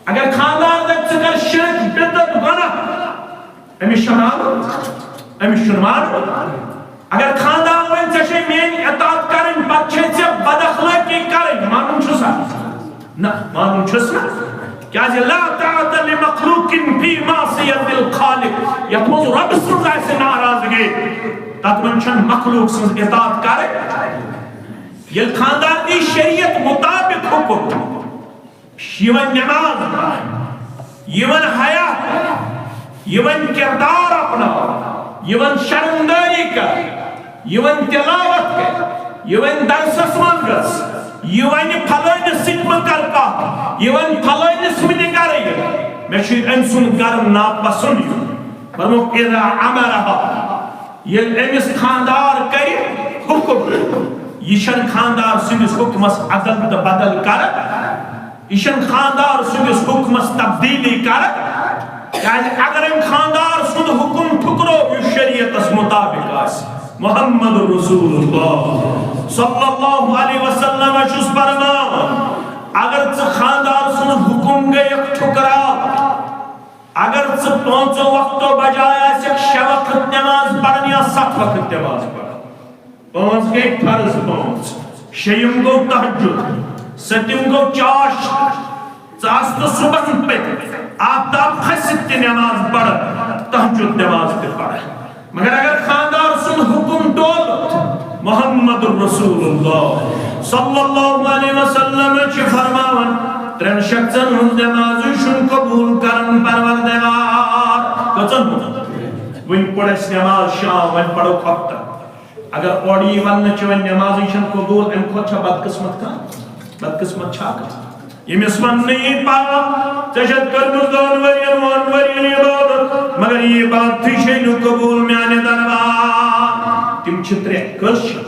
اگر خاندار دَپہِ، ژٕ کر شرک، بدعت، گۄناہ، أمِس چھُ مانُن؟ أمِس چھُنہٕ مانُن۔ اگر خاندار وَنہِ، ژےٚ چھے میٲنۍ اطاعت کرٕنۍ، پتہٕ چھے ژےٚ بد اخلٲقی کرٕنۍ، مانُن چھُسا؟ نہ، مانُن چھُس نہٕ۔ کیازِ؟ لا طاعۃ لمخلوق فی معصیۃ الخالق۔ یتھ منٛز رۄب سٕنٛز آسہِ ناراضگی، تتھ منٛز چھنہٕ مخلوق سٕنٛز اطاعت کرٕنۍ۔ ییٚلہِ خاندار دی شریعت مطابق حکم، یِوان نماز پرنہٕ، یِوان حیا کرنہٕ، یِوان کردار اپناونہٕ، یِوان شرمداری کرنہٕ، یِوان تلاوت کرنہٕ، یِوان درسس منٛز گژھنہٕ، یِوان فلٲنِس سۭتۍ مہٕ کر کتھ، یِوان فلٲنِس مہٕ نِگر یہِ، مےٚ چھُ أمۍ سُنٛد گرٕ ناپسنٛد یُن۔ فرمووُکھ، اذا امرها، ییٚلہِ أمِس خانٛدار کرِ حُکُم، یہِ چھَنہٕ خانٛدار سٕنٛدِس حُکمَس عدل تہٕ بدل کران، یہِ چھَنہٕ خانٛدار سٕنٛدِس حُکمَس تبدیٖلی کران۔ کیٛازِ اگر أمۍ خانٛدار سُنٛد حُکُم ٹھُکرو، یُس شریعتَس مُطابِق آسہِ، محمد رسول اللہ صلی اللہ علیہ وسلم چھُس فرماوان، اگر ژٕ خانٛدار سُنٛد حُکُم گٔیَکھ ٹھُکراو، اگر ژٕ پانٛژو وقتو بجایہِ آسکھ شےٚ وقت نماز پران یا ستھ وقت نماز پران، پانٛژھ گٔے فرض پانٛژھ، شیٚیِم گوٚو تہجد، سٔتِم گوٚو چاش، ژٕ آس نہٕ صبحن پٔتۍ آفتاب کھسِتھ تہِ نماز پران، تہجد نماز تہِ پران۔ مگر اگر خانٛدار سُنٛد حُکُم ڈولُت، محمد رسول اللہ صلی اللہ علیہ وسلم چھِ فرماوان، ترٛٮ۪ن شخصن ہٕنٛز نمازٕے چھُنہٕ قبوٗل کران پروردگار۔ کٔژن ہٕنٛز؟ وۄنۍ پٔر اَسہِ نماز شام، وۄنۍ پرو ہفتہٕ۔ اگر اورٕ یی وننہٕ چھِ وۄنۍ نمازٕے چھَنہٕ قبوٗل، اَمہِ کھۄتہٕ چھا بدقٕسمت کانٛہہ؟ بدقٕسمت چھا کانٛہہ؟ ییٚمِس وننہٕ یی پگاہ، ژےٚ چھَتھ کٔرمٕژ دۄن ؤرین، وُہن ؤرین عبادت، مگر یہِ عبادتٕے چھے نہٕ قبوٗل میانہِ دربار۔ تِم چھِ ترٛےٚ۔ کٔژ چھِ؟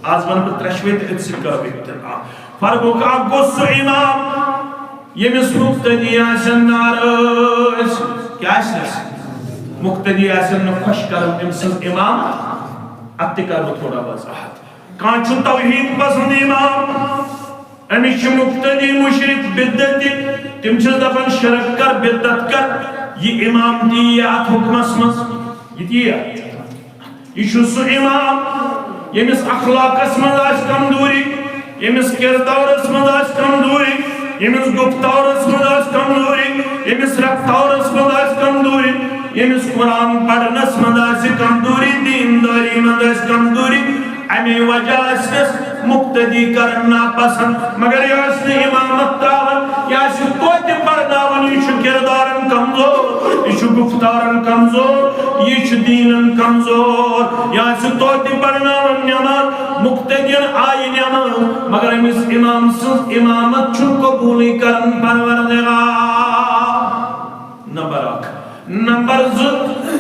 آز وَنہٕ بہٕ ترٛٮ۪شوَے تہٕ أتھۍ سۭتۍ کرو اختتام۔ فرقُک اکھ گوٚو سُہ امام، ییٚمِس مقتدی آسن ناراض۔ کیٛاہ آسنس؟ مقتدی آسن نہٕ خۄش کران أمۍ سٕنٛز امامت۔ اتھ تہِ کرٕ بہٕ تھوڑا وضاحت۔ کانٛہہ چھُ توحید پسند امام، أمِس چھِ مقتدی مشرک بدعتی، تِم چھِس دپان شرک کر، بدعت کر، یہِ امام تہِ یی اتھ حکمس منٛز، یہِ تہِ یی۔ یہِ چھُ سُہ امام ییٚمِس اخلاقس منٛز آسہِ کمزوری، ییٚمِس کردارس منٛز آسہِ کمزوری، ییٚمِس گفتارس منٛز آسہِ کمزوری، ییٚمِس رفتارس منٛز آسہِ کمزوری، ییٚمِس قرآن پرنس منٛز آسہِ کمزوری، دینداری منٛز آسہِ کمزوری، اَمے وجہ آسہِ مقتدی کرن ناپسند، مگر یہِ آسہِ نہٕ امامت تراوان، یہِ آسہِ توتہِ پرناوان، یہِ چھُ کردارن کمزور، یہِ چھُ گفتارن کمزور، یہِ چھُ دیٖنن کمزور، یہِ آسہِ توتہِ پرناوان نماز، مقتدین آیہِ نماز، مگر أمِس امام سٕنٛز امامت چھُنہٕ قبوٗلٕے کران پروردگار۔ نمبر اکھ۔ نمبر زٕ،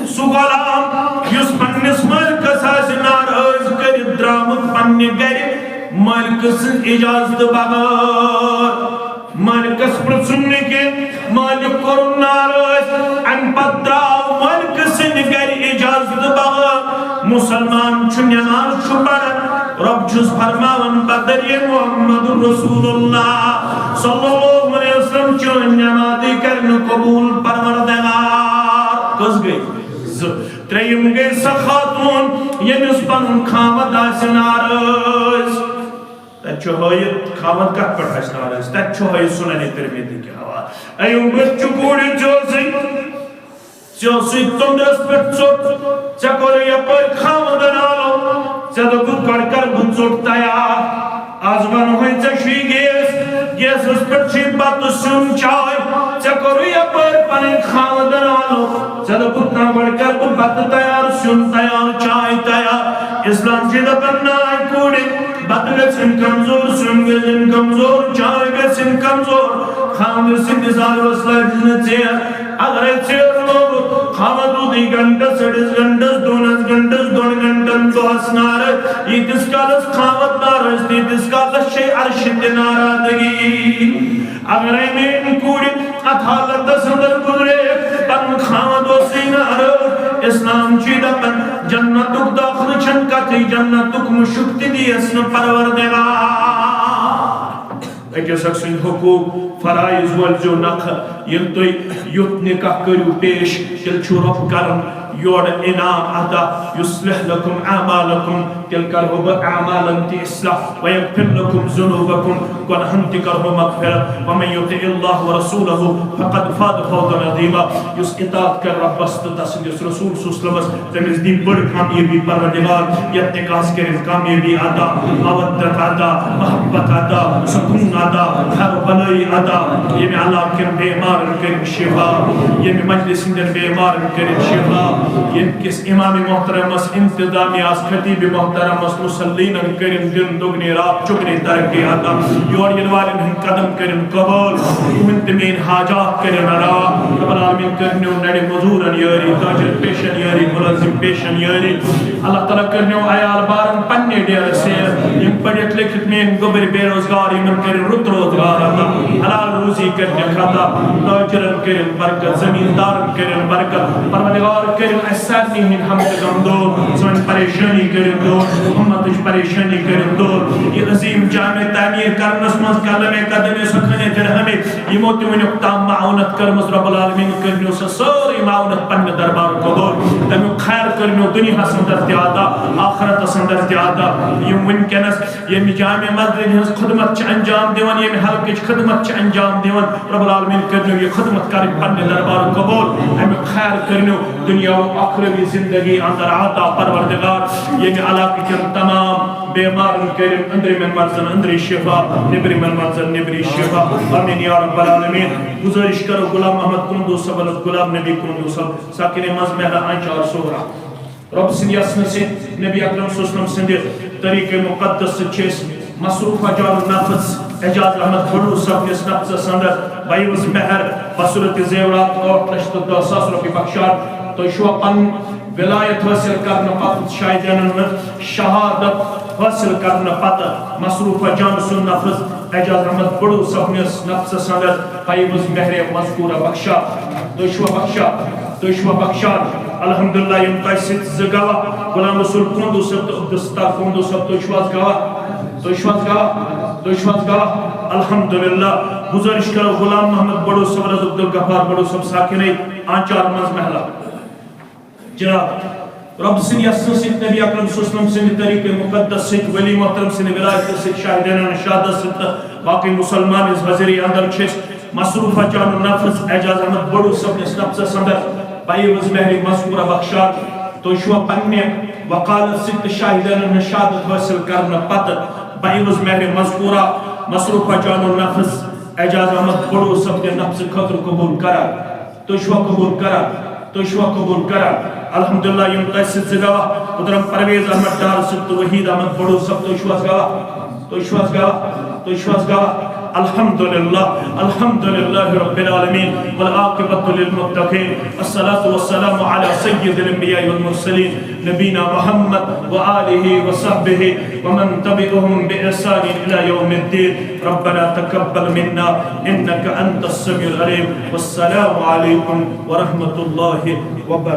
سُہ غلام یُس پننِس مٲلکس آسہِ ناراض کٔرِتھ درٛامُت پننہِ گرِ مٲلکہٕ سٕنٛز اجازتہٕ بغٲر۔ مٲلکس پرٛژھُن نہٕ کینٛہہ، مٲلِک کوٚرُن ناراض، امہِ پتہٕ درٛاو مٲلکہٕ سٕنٛدِ گرِ اجازتہٕ بغٲر۔ مسلمان چھُ، نماز چھُ پران، رب چھُس فرماوان، بدر یہ محمد رسول اللہ صلی اللہ علیہ وسلم چٲنۍ نمازٕے کرِ نہٕ قبوٗل پروردگار۔ کٔژ گٔے؟ زٕ۔ ترٛیٚیِم گٔے سۄ خاتوٗن ییٚمِس پنُن خاوند آسہِ ناراض۔ تتہِ چھُ ہٲیِتھ خاوند کتھ پٮ۪ٹھ آسہِ ناراض، تتہِ چھُ ہٲیِتھ سنن ترمذی کہِ حوالہٕ۔ ایوب بچہِ کوٗرِ ژےٚ اوسُے، ژےٚ اوسُے توٚنٛدرس پٮ۪ٹھ ژوٚٹ، ژےٚ کوٚرُے یپٲرۍ خاوندن آلو، ژےٚ دوٚپُتھ گۄڈٕ کر بہٕ ژوٚٹ تیار۔ از ونہوے ژےٚ چھُے گیس، گیسس پٮ۪ٹھ چھُے بتہٕ سیُن چاے، ژےٚ کوٚرُے یپٲرۍ پنٕنۍ خاوندن آلو، ژےٚ دوٚپُتھ نہ گۄڈٕ کر بہٕ بتہٕ تیار، سیُن تیار، چاے تیار۔ اسلام چھُے دپان نہ کوٗرِ، بتہٕ گژھن کمزور، سیُن گژھن کمزور، چاے گژھن کمزور۔ خاوند سٕنٛدِس آلوس لٲج نہٕ ژیر۔ اگرے ژیر لوٚگ، خاوند روٗدٕے گھنٹس، أڑِس گھنٹس، دۄنس گھنٹس، دۄن گھنٹن دۄہس نارٕ۔ ییٖتِس کالس خاوند نارٕ ٲسۍ، تیٖتِس کالس چھے عرشہِ تہِ نارادگی۔ اگرے میٲنۍ کوٗرِ اتھ حالتس اندر گُزرے، پنُن خاوند اوسُے ناراض۔ اسلام چھُے دپان، جنتُک دٲخلہٕ چھنہٕ کتھٕے، جنتُک مُشُک تہِ دِیس نہٕ پروردگار۔ أکِس اکھ سٕنٛدۍ حقوٗق، فرائض وٲلۍ زیو نکھٕ۔ ییٚلہِ تُہۍ یُتھ نکاح کٔرِو پیش، تیٚلہِ چھُو رۄب کران یورٕ انعام عطا، یصلح لکم اعمالکم، تیٚلہِ کرہو بہٕ اعمالن تہِ اصلاح، ویغفر لکم ذنوبکم، گۄناہن تہِ کرہو مغفرت۔ ومن یطع اللہ ورسولہ فقد فاز فوزا عظیما۔ یُس اطاعت کرِ رۄبس تہٕ تسٕنٛدِس رسول صلی اللہ علیہ وسلمس، تٔمِس دی بٔڑ کامیٲبی پروردگار، یتھ نکاحس کٔرِن کامیٲبی عطا، مودت عطا، محبت عطا، سکون عطا، خیر و بلٲیی عطا، ییٚمہِ علاقہٕ کٮ۪ن بیمارن کٔرِن شفا، ییٚمہِ مجلس ہٕنٛدٮ۪ن بیمارن کٔرِن شفا، ییٚمہِ کِس امام محترمس، انتظامیہ ہس، خطیب محترمس، مصلینن کٔرِن دِن دُگنی رات چُگنی ترقی عطا، یور یِنہٕ والٮ۪ن ہٕنٛدۍ قدم کٔرِن قبول، تُہٕنٛدۍ تہٕ میٛٲنۍ حاجات کٔرِن روا۔ رب العالمین کٔرِنو نرِ مزوٗرن یٲری، تاجر پیشن یٲری، مُلٲزِم پیشن یٲری، اللہ تعالیٰ کٔرنو عیال بارن پننہِ ڈیرٕ سیر۔ یِم پٔرِتھ لیکھِتھ میٲنۍ گوٚبٕرۍ بے روزگار، یِمن کٔرِن رُت روزگار عطا، حلال روزی کٔرنکھ عطا، تاجرن کٔرِن برکت، زمیٖندارن کٔرِن برکت۔ پروردگار کٔرِن اَسہِ سارنٕے ہٕنٛدۍ ہم تہٕ غم دوٗر، سٲنۍ پریشٲنی کٔرِن دوٗر، اُمتٕچ پریشٲنی کٔرِن دوٗر۔ یہِ عظیٖم جامع تعمیٖر کرنس منٛز قلم قدم سۄ خانِ درہمِ یِمو تہِ وٕنیُک تام معاونت کٔرمٕژ، رب العالمین کٔرنو سۄ سٲرٕے معاونت پننہِ دربار قبول۔ تمیُک خیر کٔرنو دُنیاہس اندر تہِ عطا، آخرتس اندر تہِ عطا۔ یِم وٕنکیٚنس ییٚمہِ جامع مسجد ہٕنٛز خدمت چھِ انجام دِوان، ییٚمہِ حلقٕچ خدمت چھِ انجام دِوان، رب العالمین کٔرنو یہِ خدمت کرٕنۍ پننہِ دربار قبول۔ امیُک خیر کٔرنو دُنیا و آخروی زندگی اندر عطا پروردگار۔ ییٚمہِ علاقہٕ کٮ۪ن تمام بیمارن کٔرِن أنٛدرِمٮ۪ن مرضن أنٛدری شفا، نیٚبرِمٮ۪ن مرضن نیٚبری شفا۔ آمین یا رب العالمین۔ گزارش کرو غلام محمد کُنڈو صٲبن، غلام نبی کُنڈو صٲب، ساکِنِ منٛز محلہ آنچار صغرا۔ رب سٕنٛدِ یژھنہٕ سۭتۍ، نبی اکرم صلی اللہ علیہ وسلم سٕنٛدِ طریقہ مقدس سۭتۍ چھِ أسۍ مصروفہ جان النفس اعجاز احمد بڑو صٲبنِس نفسس اندر بیوز مہر، بصورت زیورات ٲٹھ لچھ تہٕ دَہ ساس رۄپیہِ بخشان۔ تُہۍ چھِوا پنٕنۍ ولایت حٲصِل کرنہٕ پتہٕ، شاہدینن ہٕنٛز شہادت حٲصِل کرنہٕ پتہٕ مصروفہ جان سُنٛد نفس اعجاز احمد بڑو صٲبنِس نفسس اندر بیوز مہر مذکورہ بخشان؟ تُہۍ چھِوا بخشان؟ تُہۍ چھِوا بخشان؟ الحمدللہ، یِم تۄہہِ سۭتۍ زٕ گواہ، غلام رسول کُنڈو صٲب تہٕ عبدالستار کُنڈو صٲب، تُہۍ چھِو حظ گواہ؟ تُہۍ چھِو حظ گواہ؟ تُہۍ چھِو حظ گواہ؟ الحمدللہ۔ گزارش کرو غلام محمد بڑو صٲب، عبدالغفار بڑو صٲب، ساکِنِ آنچار منٛز محلہ۔ جناب، رب سٕنٛدِ یژھنہٕ سۭتۍ، نبی اکرم صلی اللہ علیہ وسلم سٕنٛدِ طریقہ مقدس سۭتۍ، ولی محترم سٕنٛدِ ولایتہٕ سۭتۍ، شاہدینانہ شہادت سۭتۍ تہٕ باقٕے مسلمان ہٕنٛز حٲضری اندر چھِ أسۍ مصروفہ جان النفس اعجاز احمد بڑو صٲبنِس نفسس اندر بیوز مہر مذکورہ بخشان۔ تُہۍ چھِوا پننہِ وکالت سۭتۍ تہٕ شاہدینانہ شہادت حٲصِل کرنہٕ پتہٕ بیوز مہر مذکورہ مصروفہ جان النفس اعجاز احمد بڑو صٲبنہِ نفسہٕ خٲطرٕ قبول کران؟ تُہۍ چھِوا قبول کران؟ تُہۍ چھِوا قبول کران؟ الحمدللہ، یِم تۄہہِ سۭتۍ زٕ گواہ، محترم پرویز احمد ڈار صٲب تہٕ وحید احمد بڑو صٲب، تُہۍ چھِو حظ گواہ؟ تُہۍ چھِو حظ گواہ؟ تُہۍ چھِو حظ گواہ؟ الحمدللہ، الحمدللہ رب العالمین، والعاقبۃ للمتقین، والصلاۃ والسلام علی سید الانبیاء والمرسلین، نبینا محمد وآلہ وصحبہ ومن تبعهم بإحسان إلی یوم الدین۔ ربنا تقبل منا إنك أنت السميع العليم۔ والسلام عليكم ورحمة الله وبركاته۔